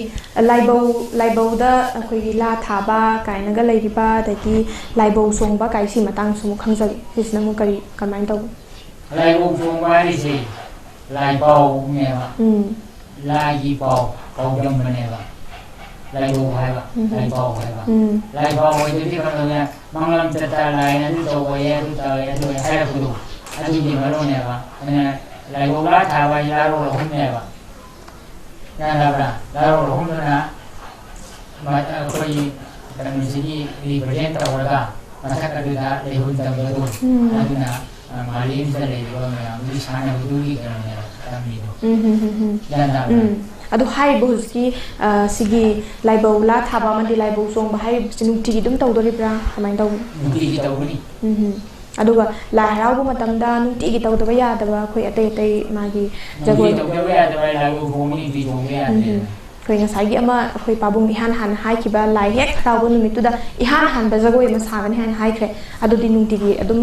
ꯂꯥꯏꯕꯧ, ꯂꯥꯏꯕꯧꯗ ꯑꯩꯈꯣꯏꯒꯤ ꯂꯥ ꯊꯥꯕ ꯀꯥꯏꯅꯒ ꯂꯩꯔꯤꯕ, ꯑꯗꯒꯤ ꯂꯥꯏꯕꯧ ꯆꯣꯡꯕ ꯀꯥꯏ ꯁꯤ ꯃꯇꯥꯡꯁꯨ ꯑꯃꯨꯛ ꯈꯪꯖꯒꯦ꯫ ꯁꯤꯁꯤꯅ ꯑꯃꯨꯛ ꯀꯔꯤ, ꯀꯃꯥꯏꯅ ꯇꯧꯕ? ꯂꯥꯏꯕꯧ ꯆꯣꯡꯕ ꯍꯥꯏꯔꯤꯁꯦ ꯂꯥꯏ ꯄꯥꯎꯅꯦꯕ꯫ ꯎꯝ꯫ ꯂꯥꯏꯒꯤ ꯄꯥꯎ ꯄꯥꯎꯗꯝꯕꯅꯦꯕ꯫ ꯂꯥꯏꯕꯧ ꯍꯥꯏꯕ, ꯎꯝ꯫ ꯂꯥꯏ ꯄꯥꯎ ꯍꯥꯏꯕ꯫ ꯎꯝ꯫ ꯂꯥꯏ ꯄꯥꯎ ꯍꯥꯏꯗꯨꯗꯤ ꯀꯩꯅꯣꯅꯦ, ꯃꯪꯂꯝ ꯆꯠꯇ ꯂꯥꯏꯅ ꯑꯗꯨ ꯇꯧꯕ ꯌꯥꯏ, ꯑꯗꯨ ꯇꯧꯋꯦ, ꯑꯗꯨ ꯍꯥꯏꯔꯛꯄꯗꯣ, ꯑꯗꯨꯒꯤ ꯃꯔꯨꯅꯦꯕ꯫ ꯑꯗꯨꯅ ꯂꯥꯏꯕꯧ ꯂꯥ ꯊꯥꯕ ꯍꯥꯏꯁꯦ ꯂꯥꯔꯣꯜ ꯑꯍꯨꯝꯅꯦꯕ꯫ ꯌꯥꯗꯕ꯭ꯔꯥ? ꯂꯥꯏ ꯍꯔꯥꯎꯕ ꯍꯧꯕꯗꯨꯅ ꯃ-, ꯑꯩꯈꯣꯏ ꯀꯩꯅꯣꯁꯤꯒꯤ represent ꯇꯧꯔꯒ ꯃꯊꯛ ꯑꯗꯨꯗ ꯂꯩꯍꯨꯟ ꯇꯝꯕꯗꯣ, ꯎꯝ꯫ ꯑꯗꯨꯅ, ꯑ, ꯃꯥꯂꯦꯝꯁꯤꯗ ꯂꯩꯔꯤꯕ ꯃꯌꯥꯝꯗꯨꯒꯤ ꯁꯥꯟꯅꯕꯗꯨꯒꯤ ꯀꯩꯅꯣꯅꯦꯕ ꯇꯝꯃꯤꯗꯣ꯫ ꯎꯝ, ꯍꯝ, ꯍꯝ, ꯍꯝ꯫ ꯒ꯭ꯌꯥꯟ ꯇꯥꯕ꯭ꯔꯥ? ꯎꯝ꯫ ꯑꯗꯣ ꯍꯥꯏꯔꯤꯕ ꯍꯧꯖꯤꯛꯀꯤ, ꯑ, ꯁꯤꯒꯤ ꯂꯥꯏꯕꯧ ꯂꯥ ꯊꯥꯕ ꯑꯃꯗꯤ ꯂꯥꯏꯕꯧ ꯆꯣꯡꯕ ꯍꯥꯏꯔꯤꯕꯁꯤ ꯅꯨꯡꯇꯤꯒꯤ ꯑꯗꯨꯝ ꯇꯧꯗꯣꯔꯤꯕ꯭ꯔꯥ? ꯀꯃꯥꯏꯅ ꯇꯧꯕꯅꯣ? ꯅꯨꯡꯇꯤꯒꯤ ꯇꯧꯒꯅꯤ꯫ ꯎꯝ, ꯍꯝ꯫ ꯑꯗꯨꯒ ꯂꯥꯏ ꯍꯔꯥꯎꯕ ꯃꯇꯝꯗ ꯅꯨꯡꯇꯤꯒꯤ ꯇꯧꯗꯕ ꯌꯥꯗꯕ ꯑꯩꯈꯣꯏ ꯑꯇꯩ ꯑꯇꯩ ꯃꯥꯒꯤ ꯖꯒꯣꯏ ꯅꯨꯡꯇꯤꯒꯤ ꯇꯧꯗꯕ ꯌꯥꯗꯕ ꯂꯥꯏꯕꯧ ꯆꯣꯡꯕ ꯅꯨꯡꯇꯤ ꯆꯣꯡꯕ ꯌꯥꯗꯦ꯫ ꯎꯝ, ꯎꯝ꯫ ꯑꯩꯈꯣꯏ ꯉꯁꯥꯏꯒꯤ ꯑꯃ ꯑꯩꯈꯣꯏ ꯄꯥꯕꯨꯡ ꯏꯍꯥꯟ ꯍꯥꯟꯅ ꯍꯥꯏꯈꯤꯕ ꯂꯥꯏ ꯍꯦꯛ ꯍꯔꯥꯎꯕ ꯅꯨꯃꯤꯠꯇꯨꯗ ꯏꯍꯥꯟ ꯍꯥꯟꯕ ꯖꯒꯣꯏ ꯑꯃ ꯁꯥꯒꯅꯤ ꯍꯥꯏꯅ ꯍꯥꯏꯈ꯭ꯔꯦ꯫ ꯑꯗꯨꯗꯤ ꯅꯨꯡꯇꯤꯒꯤ ꯑꯗꯨꯝ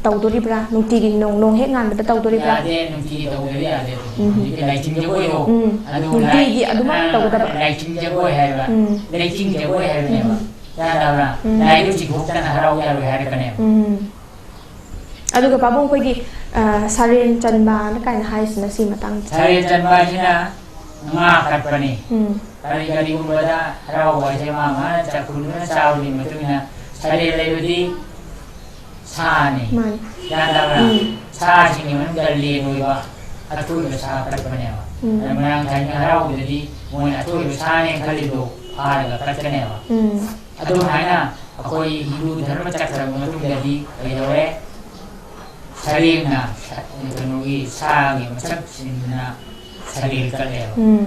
ꯇꯧꯗꯣꯔꯤꯕ꯭ꯔꯥ? ꯅꯨꯡꯇꯤꯒꯤ ꯅꯣꯡ, ꯅꯣꯡ ꯍꯦꯛ ꯉꯥꯟꯕꯗ ꯇꯧꯗꯣꯔꯤꯕ꯭ꯔꯥ? ꯌꯥꯗꯦ, ꯅꯨꯡꯇꯤꯒꯤ ꯇꯧꯗꯕ ꯌꯥꯗꯦ꯫ ꯎꯝ꯫ ꯍꯧꯖꯤꯛꯀꯤ ꯂꯥꯏꯆꯤꯡ ꯖꯒꯣꯏꯗꯣ, ꯎꯝ꯫ ꯑꯗꯨ ꯅꯨꯡꯇꯤꯒꯤ ꯂꯥꯏ-, ꯑꯗꯨꯃꯛ ꯑ, ꯇꯧꯒꯗꯕ? ꯂꯥꯏꯆꯤꯡ ꯖꯒꯣꯏ ꯍꯥꯏꯕ, ꯎꯝ꯫ ꯂꯩꯆꯤꯡ ꯖꯒꯣꯏ ꯍꯥꯏꯕꯅꯦꯕ꯫ ꯎꯝ꯫ ꯌꯥꯗꯕ꯭ꯔꯥ? ꯎꯝ꯫ ꯂꯥꯏꯗꯨ ꯆꯤꯡꯊꯣꯛꯇꯅ ꯍꯔꯥꯎ ꯌꯥꯔꯣꯏ ꯍꯥꯏꯔꯛꯀꯅꯦꯕ꯫ ꯎꯝ꯫ ꯑꯗꯨꯒ ꯄꯥꯕꯨꯡ ꯑꯩꯈꯣꯏꯒꯤ, ꯑ, ꯁꯔꯦꯟ ꯆꯟꯕꯅ ꯀꯥꯏꯅ ꯍꯥꯏꯔꯤꯁꯤꯅ ꯁꯤ ꯃꯇꯥꯡꯁꯦ꯫ ꯁꯔꯦꯟ ꯆꯟꯕ ꯍꯥꯏꯁꯤꯅ ꯉꯥ ꯀꯠꯄꯅꯤ꯫ ꯎꯝ꯫ ꯀꯔꯤ-, ꯀꯔꯤꯒꯨꯝꯕꯗ ꯍꯔꯥꯎꯕ ꯍꯥꯏꯁꯦ ꯃꯥ ꯃꯥꯅ ꯆꯥꯛꯈꯨꯝꯗꯨꯅ ꯆꯥꯕꯒꯤ ꯃꯇꯨꯡ ꯏꯟꯅ ꯁꯔꯦꯟ ꯂꯩꯕꯗꯤ ꯁꯥꯅꯤ꯫ ꯃꯥꯅꯤ꯫ ꯒ꯭ꯌꯥꯟ ꯇꯥꯕ꯭ꯔꯥ? ꯎꯝ꯫ ꯁꯥꯁꯤꯡꯒꯤ ꯃꯅꯨꯡꯗ ꯂꯦꯟ ꯑꯣꯏꯕ ꯑꯊꯣꯏꯕ ꯁꯥ ꯀꯠꯄꯅꯦꯕ꯫ ꯎꯝ꯫ ꯑꯗ ꯃꯣꯏꯔꯥꯡꯊꯥꯡꯒꯤ ꯍꯔꯥꯎꯕꯗꯗꯤ ꯃꯣꯏꯅ ꯑꯊꯣꯏꯕ ꯁꯥꯅꯦꯅ ꯈꯜꯂꯤꯗꯣ ꯐꯥꯔꯒ ꯀꯠꯀꯅꯦꯕ꯫ ꯎꯝ꯫ ꯑꯗꯨꯃꯥꯏꯅ ꯑꯩꯈꯣꯏ ꯍꯤꯟꯗꯨ ꯙꯔꯃ ꯆꯠꯈ꯭ꯔꯕ ꯃꯇꯨꯡꯗꯗꯤ ꯀꯩꯗꯧꯔꯦ? ꯁꯔꯦꯡꯅ, ꯀꯩꯅꯣꯒꯤ, ꯁꯥꯒꯤ ꯃꯁꯛ ꯁꯤꯟꯗꯨꯅ ꯁꯔꯦꯡ ꯀꯠꯂꯦꯕ꯫ ꯎꯝ꯫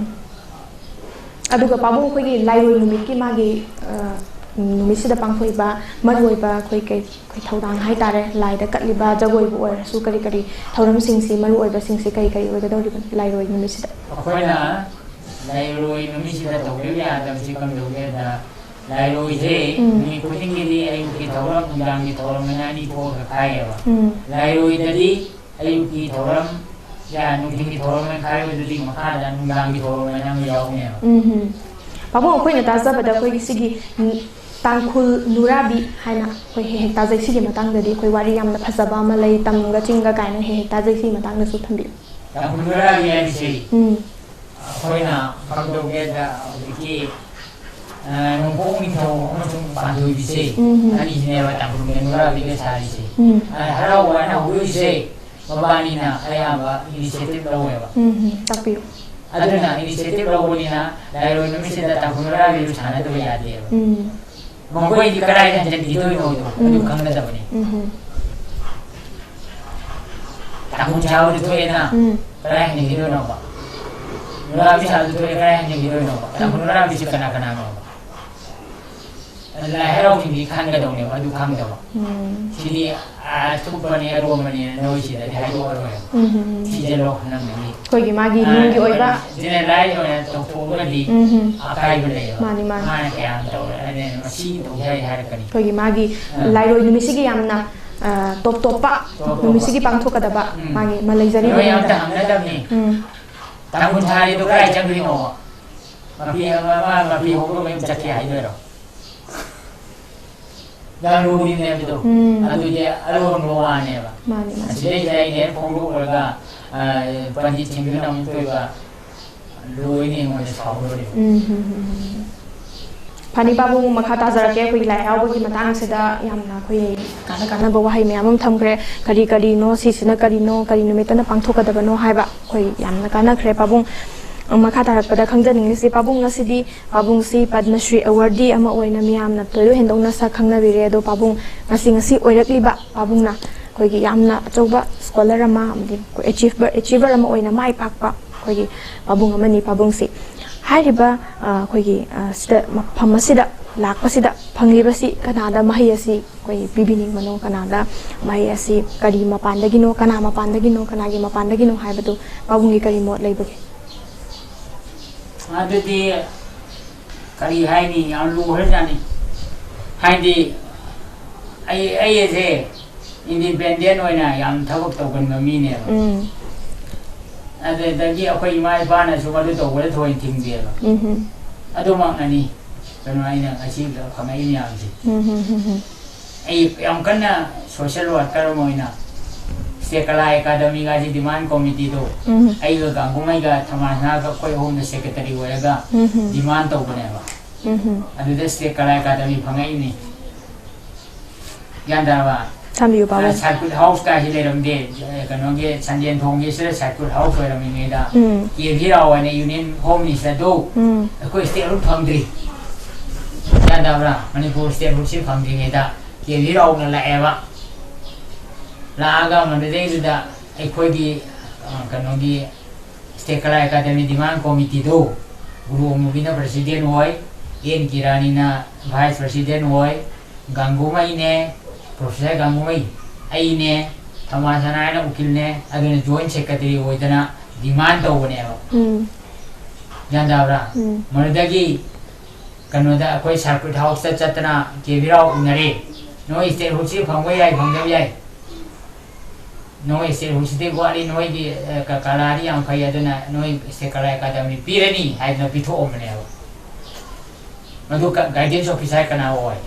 ꯑꯗꯨꯒ ꯄꯥꯕꯨꯡ ꯑꯩꯈꯣꯏꯒꯤ ꯂꯥꯏꯔꯣꯏ ꯅꯨꯃꯤꯠꯀꯤ ꯃꯥꯒꯤ, ꯑ, ꯅꯨꯃꯤꯠꯁꯤꯗ ꯄꯥꯡꯊꯣꯛꯏꯕ ꯃꯔꯨꯑꯣꯏꯕ ꯑꯩꯈꯣꯏ ꯀꯩ, ꯑꯩꯈꯣꯏ ꯊꯧꯗꯥꯡ ꯍꯥꯏꯇꯥꯔꯦ, ꯂꯥꯏꯗ ꯀꯠꯂꯤꯕ ꯖꯒꯣꯏꯕꯨ ꯑꯣꯏꯔꯁꯨ ꯀꯔꯤ ꯀꯔꯤ ꯊꯧꯔꯝꯁꯤꯡꯁꯤ, ꯃꯔꯨꯑꯣꯏꯕꯁꯤꯡꯁꯤ ꯀꯔꯤ ꯀꯔꯤ ꯑꯣꯏꯒꯗꯧꯔꯤꯕꯅꯣ ꯂꯥꯏꯔꯣꯏ ꯅꯨꯃꯤꯠꯁꯤꯗ? ꯑꯩꯈꯣꯏꯅ ꯂꯥꯏꯔꯣꯏ ꯅꯨꯃꯤꯠꯁꯤꯗ ꯇꯧꯗꯕ ꯌꯥꯗꯕꯁꯤ ꯀꯝꯗꯧꯒꯦꯗ, ꯂꯥꯏꯔꯣꯏꯁꯦ ꯎꯝ꯫ ꯅꯨꯃꯤꯠ ꯈꯨꯗꯤꯡꯒꯤꯗꯤ ꯑꯌꯨꯛꯀꯤ ꯊꯧꯔꯝ, ꯅꯨꯡꯗꯥꯡꯒꯤ ꯊꯧꯔꯝ ꯍꯥꯏꯅ ꯑꯅꯤ ꯊꯣꯛꯑꯒ ꯈꯥꯏꯌꯦꯕ꯫ ꯎꯝ꯫ ꯂꯥꯏꯔꯣꯏꯗꯗꯤ ꯑꯌꯨꯛꯀꯤ ꯊꯧꯔꯝ, ꯌꯥ, ꯅꯨꯡꯊꯤꯜꯒꯤ ꯊꯧꯔꯝ ꯍꯥꯏꯅ ꯈꯥꯏꯕꯗꯨꯗꯤ ꯃꯈꯥꯗ ꯅꯨꯡꯗꯥꯡꯒꯤ ꯊꯧꯔꯝ ꯍꯥꯏꯅ ꯑꯃ ꯌꯥꯎꯕꯅꯦꯕ꯫ ꯎꯝ ꯍꯝ꯫ ꯄꯥꯕꯨꯡ, ꯑꯩꯈꯣꯏꯅ ꯇꯥꯖꯕꯗ ꯑꯩꯈꯣꯏꯒꯤ ꯁꯤꯒꯤ ꯇꯥꯡꯈꯨꯜ ꯅꯨꯔꯥꯕꯤ ꯍꯥꯏꯅ ꯑꯩꯈꯣꯏ ꯍꯦꯛ ꯍꯦꯛ ꯇꯥꯖꯩ꯫ ꯁꯤꯒꯤ ꯃꯇꯥꯡꯗꯗꯤ ꯑꯩꯈꯣꯏ ꯋꯥꯔꯤ ꯌꯥꯝꯅ ꯐꯖꯕ ꯑꯃ ꯂꯩ, ꯇꯝꯒ ꯆꯤꯡꯒ ꯀꯥꯏꯅ ꯍꯦꯛ ꯍꯦꯛ ꯇꯥꯖꯩ꯫ ꯁꯤꯒꯤ ꯃꯇꯥꯡꯗꯁꯨ ꯊꯝꯕꯤꯌꯨ꯫ ꯇꯥꯡꯈꯨꯜ ꯅꯨꯔꯥꯕꯤ ꯍꯥꯏꯕꯁꯤ ꯎꯝ꯫ ꯑꯩꯈꯣꯏꯅ ꯀꯝꯗꯧꯒꯦꯗ ꯍꯧꯖꯤꯛꯀꯤ, ꯑ, ꯅꯣꯡꯄꯣꯛ ꯅꯤꯡꯊꯧ ꯑꯃꯁꯨꯡ ꯄꯥꯟꯊꯣꯏꯕꯤꯁꯦ ꯎꯝ꯫ ꯑꯅꯤꯁꯤꯅꯦꯕ ꯇꯥꯡꯈꯨꯜꯒ ꯅꯨꯔꯥꯕꯤꯒ ꯁꯥꯔꯤꯁꯦ꯫ ꯎꯝ꯫ ꯑ, ꯍꯔꯥꯎꯕ ꯍꯥꯏꯅ ꯍꯧꯗꯣꯛꯏꯁꯦ ꯃꯕꯥꯅꯤꯅ ꯑꯌꯥꯝꯕ initiative ꯂꯧꯋꯦꯕ꯫ ꯎꯝ ꯍꯝ, ꯇꯥꯛꯄꯤꯌꯨ꯫ ꯑꯗꯨꯅ initiative ꯂꯧꯕꯅꯤꯅ ꯂꯥꯏꯔꯣꯏ ꯅꯨꯃꯤꯠꯁꯤꯗ ꯇꯥꯡꯈꯨꯜ ꯅꯨꯔꯥꯕꯤꯁꯨ ꯁꯥꯟꯅꯗꯕ ꯌꯥꯗꯦꯕ꯫ ꯎꯝ꯫ ꯃꯈꯣꯏꯗꯤ ꯀꯗꯥꯏꯗ ꯍꯟꯖꯤꯟꯈꯤꯗꯣꯏꯅꯣꯗꯣ ꯑꯗꯨ ꯎꯝ꯫ ꯈꯪꯒꯗꯕꯅꯤ꯫ ꯎꯝ꯫ ꯇꯥꯡꯈꯨꯜ ꯁꯥꯕꯗꯨ ꯊꯣꯛꯑꯦꯅ ꯎꯝ꯫ ꯀꯗꯥꯏ ꯍꯟꯖꯤꯟꯈꯤꯗꯣꯏꯅꯣꯕ? ꯅꯨꯔꯥꯕꯤ ꯁꯥꯕꯗꯨ ꯊꯣꯛꯑꯦ, ꯀꯗꯥꯏ ꯍꯟꯖꯤꯟꯈꯤꯗꯣꯏꯅꯣꯕ? ꯇꯥꯡꯈꯨꯜ ꯅꯨꯔꯥꯕꯤꯁꯤ ꯀꯅꯥ ꯀꯅꯥꯅꯣꯕ? ꯂꯥꯏ ꯍꯔꯥꯎꯁꯤꯡꯗꯤ ꯈꯟꯒꯗꯧꯅꯦꯕ, ꯑꯗꯨ ꯈꯪꯗꯕ꯫ ꯎꯝ꯫ ꯁꯤꯗꯤ ꯑꯊꯨꯞꯄꯅꯤ, ꯑꯔꯣꯝꯕꯅꯤꯅ ꯅꯣꯏꯁꯤꯗꯗꯤ ꯍꯥꯏꯗꯣꯛꯑꯔꯣꯏ꯫ ꯎꯝ, ꯎꯝ, ꯎꯝ꯫ ꯊꯤꯖꯤꯜꯂꯣ ꯅꯪꯅꯗꯤ꯫ ꯑꯩꯈꯣꯏꯒꯤ ꯃꯥꯒꯤ ꯑꯥ, ꯅꯨꯡꯒꯤ ꯑꯣꯏꯕ ꯁꯤꯅ ꯂꯥꯏꯒꯤ ꯑꯣꯏꯅ ꯇꯧꯊꯣꯛꯑꯒꯗꯤ ꯎꯝ, ꯎꯝ꯫ ꯑꯀꯥꯏꯕ ꯂꯩꯌꯦꯕ꯫ ꯃꯥꯅꯤ, ꯃꯥꯅꯤ꯫ ꯃꯥꯅ ꯀꯌꯥꯝ ꯇꯧꯔꯦ, ꯑꯗꯩ ꯃꯁꯤ ꯇꯧꯖꯩ ꯍꯥꯏꯔꯛꯀꯅꯤ꯫ ꯑꯩꯈꯣꯏꯒꯤ ꯃꯥꯒꯤ ꯑꯥ꯫ ꯂꯥꯏꯔꯣꯏ ꯅꯨꯃꯤꯠꯁꯤꯒꯤ ꯌꯥꯝꯅ, ꯑ, ꯇꯣꯞ ꯇꯣꯞꯄ ꯇꯣꯞ ꯇꯣꯞꯄ꯫ ꯅꯨꯃꯤꯠꯁꯤꯒꯤ ꯄꯥꯡꯊꯣꯛꯀꯗꯕ ꯎꯝ꯫ ꯃꯥꯒꯤ ꯑꯃ ꯂꯩꯖꯔꯤꯕꯅꯤꯅ꯫ ꯅꯣꯏ ꯑꯝꯇ ꯍꯪꯅꯗꯕꯅꯤ꯫ ꯎꯝ꯫ ꯇꯥꯡꯈꯨꯜ ꯊꯥꯔꯤꯗꯣ ꯀꯗꯥꯏ ꯆꯠꯈ꯭ꯔꯤꯅꯣ? ꯃꯄꯤ ꯑꯃ, ꯃꯥ ꯃꯄꯤ ꯍꯧꯒꯠꯂꯒ ꯌꯨꯝ ꯆꯠꯈꯤ ꯍꯥꯏꯗꯣꯏꯔꯣ? ꯌꯥꯝ ꯂꯨꯔꯤꯅꯦ ꯑꯗꯨꯗꯣ꯫ ꯎꯝ꯫ ꯑꯗꯨꯗꯤ ꯑꯔꯣꯟꯕ ꯋꯥꯅꯦꯕ꯫ ꯃꯥꯅꯤ, ꯃꯥꯅꯤ꯫ ꯑꯁꯤꯗꯩꯁꯤꯗ ꯑꯩꯅ ꯍꯦꯛ ꯐꯣꯡꯗꯣꯛꯎꯔꯒ, ꯑ, ꯄꯟꯗꯤꯠꯁꯤꯡꯗꯨꯅ ꯑꯃꯨꯛꯇꯣꯏꯕ ꯂꯣꯏꯅ ꯑꯩꯉꯣꯟꯗ ꯁꯥꯎꯗꯣꯔꯤꯕ꯫ ꯎꯝ, ꯍꯝ, ꯍꯝ, ꯍꯝ꯫ ꯐꯅꯤ ꯄꯥꯕꯨꯡ, ꯃꯈꯥ ꯇꯥꯖꯔꯛꯀꯦ꯫ ꯑꯩꯈꯣꯏꯒꯤ ꯂꯥꯏ ꯍꯔꯥꯎꯕꯒꯤ ꯃꯇꯥꯡꯁꯤꯗ ꯌꯥꯝꯅ ꯑꯩꯈꯣꯏ ꯀꯥꯟꯅ ꯀꯥꯟꯅꯕ ꯋꯥꯍꯩ ꯃꯌꯥꯝ ꯑꯃ ꯊꯝꯈ꯭ꯔꯦ꯫ ꯀꯔꯤ ꯀꯔꯤꯅꯣ, ꯁꯤꯁꯤꯅ ꯀꯔꯤꯅꯣ, ꯀꯔꯤ ꯅꯨꯃꯤꯠꯇꯅ ꯄꯥꯡꯊꯣꯛꯀꯗꯕꯅꯣ ꯍꯥꯏꯕ ꯑꯩꯈꯣꯏ ꯌꯥꯝꯅ ꯀꯥꯟꯅꯈ꯭ꯔꯦ ꯄꯥꯕꯨꯡ꯫ ꯃꯈꯥ ꯇꯥꯔꯛꯄꯗ ꯈꯪꯖꯅꯤꯡꯉꯤꯁꯤ, ꯄꯥꯕꯨꯡ ꯉꯁꯤꯗꯤ ꯄꯥꯕꯨꯡꯁꯤ ꯄꯗꯃꯁ꯭ꯔꯤ awardee ꯑꯃ ꯑꯣꯏꯅ ꯃꯤꯌꯥꯝꯅ ꯊꯣꯏꯗꯣꯛ ꯍꯦꯟꯗꯣꯛꯅ ꯁꯛ ꯈꯪꯅꯕꯤꯔꯦ꯫ ꯑꯗꯣ ꯄꯥꯕꯨꯡ, ꯉꯁꯤ, ꯉꯁꯤ ꯑꯣꯏꯔꯛꯂꯤꯕ ꯄꯥꯕꯨꯡꯅ ꯑꯩꯈꯣꯏꯒꯤ ꯌꯥꯝꯅ ꯑꯆꯧꯕ scholar ꯑꯃ ꯑꯃꯗꯤ achiever, achiever ꯑꯃ ꯑꯣꯏꯅ ꯃꯥꯏ ꯄꯥꯛꯄ ꯑꯩꯈꯣꯏꯒꯤ ꯄꯥꯕꯨꯡ ꯑꯃꯅꯤ ꯄꯥꯕꯨꯡꯁꯤ꯫ ꯍꯥꯏꯔꯤꯕ, ꯑ, ꯑꯩꯈꯣꯏꯒꯤ, ꯑ, ꯁꯤꯗ ꯃꯐꯝ ꯑꯁꯤꯗ ꯂꯥꯛꯄꯁꯤꯗ ꯐꯪꯂꯤꯕꯁꯤ ꯀꯅꯥꯗ ꯃꯍꯩ ꯑꯁꯤ ꯑꯩꯈꯣꯏ ꯄꯤꯕꯤꯅꯤꯡꯕꯅꯣ, ꯀꯅꯥꯗ ꯃꯍꯩ ꯑꯁꯤ ꯀꯔꯤ ꯃꯄꯥꯟꯗꯒꯤꯅꯣ, ꯀꯅꯥ ꯃꯄꯥꯟꯗꯒꯤꯅꯣ, ꯀꯅꯥꯒꯤ ꯃꯄꯥꯟꯗꯒꯤꯅꯣ ꯍꯥꯏꯕꯗꯨ ꯄꯥꯕꯨꯡꯒꯤ ꯀꯔꯤ ꯃꯣꯠ ꯂꯩꯕꯒꯦ? ꯑꯗꯨꯗꯤ ꯀꯔꯤ ꯍꯥꯏꯅꯤ, ꯌꯥꯝ ꯂꯨꯈ꯭ꯔꯖꯥꯠꯅꯤ꯫ ꯍꯥꯏꯗꯤ ꯑꯩ, ꯑꯩ ꯑꯁꯦ independent ꯑꯣꯏꯅ ꯌꯥꯝ ꯊꯕꯛ ꯇꯧꯒꯟꯕ ꯃꯤꯅꯦꯕ꯫ ꯎꯝ꯫ ꯑꯗꯨꯗꯒꯤ ꯑꯩꯈꯣꯏ ꯏꯃꯥ ꯏꯄꯥꯅꯁꯨ ꯃꯗꯨ ꯇꯧꯕꯗ ꯊꯣꯏꯅ ꯊꯤꯡꯗꯦꯕ꯫ ꯎꯝ ꯍꯝ꯫ ꯑꯗꯨꯃꯛꯅꯅꯤ ꯀꯩꯅꯣ ꯑꯩꯅ ꯉꯁꯤ ꯐꯪꯉꯛꯏ ꯃꯌꯥꯝꯁꯦ꯫ ꯎꯝ ꯍꯝ ꯍꯝ ꯍꯝ꯫ ꯑꯩ ꯌꯥꯝ ꯀꯟꯅ social worker ꯑꯃ ꯑꯣꯏꯅ state ꯀꯂꯥ ꯑꯦꯀꯥꯗꯃꯤꯒ ꯑꯁꯤ demand committeeꯗꯣ ꯎꯝ꯫ ꯑꯩꯒ ꯒꯥꯡꯒꯨꯃꯩꯒ ꯊꯃꯥꯁꯅꯥꯒ ꯑꯩꯈꯣꯏ ꯑꯍꯨꯝꯅ secretary ꯑꯣꯏꯔꯒ ꯎꯝ ꯍꯝ꯫ Demand ꯇꯧꯕꯅꯦꯕ꯫ ꯎꯝ ꯍꯝ꯫ ꯑꯗꯨꯗ state ꯀꯂꯥ ꯑꯦꯀꯥꯗꯃꯤ ꯐꯪꯉꯛꯏꯅꯤ꯫ ꯒ꯭ꯌꯥꯟ ꯇꯥꯔꯕ? ꯁꯥꯝꯕꯤꯌꯨ, ꯄꯥꯕꯨꯡ꯫ ꯁꯥꯔꯀ꯭ꯌꯨꯠ ꯍꯥꯎꯁꯀ ꯍꯥꯏꯁꯤ ꯂꯩꯔꯝꯗꯦ꯫ ꯑ, ꯀꯩꯅꯣꯒꯤ ꯁꯟꯖꯦꯟ ꯊꯣꯡꯒꯤ ꯁꯤꯗ ꯁꯥꯔꯀ꯭ꯌꯨꯠ ꯍꯥꯎꯁ ꯑꯣꯏꯔꯝꯃꯤꯉꯩꯗ ꯎꯝ꯫ ꯀꯦ ꯚꯤꯔꯥꯎ ꯍꯥꯏꯅ ꯌꯨꯅꯤꯌꯟ ꯍꯣꯝ ꯃꯤꯅꯤꯁꯇꯔꯗꯨ ꯎꯝ꯫ ꯑꯩꯈꯣꯏ ꯁ꯭ꯇꯦꯠꯍꯨꯗ ꯐꯪꯗ꯭ꯔꯤ꯫ ꯒ꯭ꯌꯥꯟ ꯇꯥꯕ꯭ꯔꯥ? ꯃꯅꯤꯄꯨꯔ ꯁ꯭ꯇꯦꯠꯍꯨꯗꯁꯤ ꯐꯪꯗ꯭ꯔꯤꯉꯩꯗ ꯀꯦ ꯚꯤꯔꯥꯎꯅ ꯂꯥꯛꯑꯦꯕ꯫ ꯂꯥꯛꯑꯒ ꯃꯗꯨꯗꯩꯗꯨꯗ ꯑꯩꯈꯣꯏꯒꯤ, ꯑ, ꯀꯩꯅꯣꯒꯤ ꯁ꯭ꯇꯦꯠ ꯀꯂꯥ ꯑꯦꯀꯥꯗꯃꯤ ꯗꯤꯃꯥꯟ ꯀꯣꯃꯤꯇꯤꯗꯨ ꯒꯨꯔꯨ ꯑꯃꯨꯕꯤꯅ ꯄ꯭ꯔꯁꯤꯗꯦꯟ ꯑꯣꯏ, ꯑꯦꯟ ꯀꯤꯔꯥꯅꯤꯅ ꯚꯥꯏꯁ ꯄ꯭ꯔꯁꯤꯗꯦꯟ ꯑꯣꯏ, ꯒꯥꯡꯒꯨꯃꯩꯅꯦ, ꯄ꯭ꯔꯣꯐꯦꯁꯔ ꯒꯥꯡꯒꯨꯃꯩ, ꯑꯩꯅꯦ, ꯊꯧꯃꯥ ꯁꯅꯥꯅ ꯎꯀꯤꯜꯅꯦ, ꯑꯗꯨꯅ ꯖꯣꯏꯟ ꯁꯦꯀ꯭ꯔꯦꯇꯔꯤ ꯑꯣꯏꯗꯅ ꯗꯤꯃꯥꯟ ꯇꯧꯕꯅꯦꯕ꯫ ꯎꯝ꯫ ꯒ꯭ꯌꯥꯟ ꯇꯥꯕ꯭ꯔꯥ? ꯎꯝ꯫ ꯃꯗꯨꯗꯒꯤ ꯀꯩꯅꯣꯗ ꯑꯩꯈꯣꯏ ꯁꯥꯔꯀ꯭ꯌꯨꯠ ꯍꯥꯎꯁꯇ ꯆꯠꯇꯅ ꯀꯦ ꯚꯤꯔꯥꯎ ꯎꯅꯔꯦ꯫ ꯅꯣꯏ ꯁ꯭ꯇꯦꯠꯍꯨꯗꯁꯤ ꯐꯪꯕ ꯌꯥꯏ, ꯐꯪꯗꯕ ꯌꯥꯏ꯫ ꯅꯣꯏ ꯁ꯭ꯇꯦꯠꯍꯨꯗꯁꯤꯗꯤ ꯋꯥꯠꯂꯤ, ꯅꯣꯏꯒꯤ, ꯑ, ꯀ-, ꯀꯂꯥꯗꯤ ꯌꯥꯝ ꯐꯩ, ꯑꯗꯨꯅ ꯅꯣꯏ ꯁ꯭ꯇꯦꯠ ꯀꯂꯥ ꯑꯦꯀꯥꯗꯃꯤ ꯄꯤꯔꯅꯤ ꯍꯥꯏꯗꯅ ꯄꯤꯊꯣꯛꯑꯝꯕꯅꯦꯕ꯫ ꯃꯗꯨ ꯀ-, ꯒꯥꯏꯗꯦꯟꯁ ꯑꯣꯐꯤꯁꯥꯔ ꯀꯅꯥ ꯑꯣꯏ?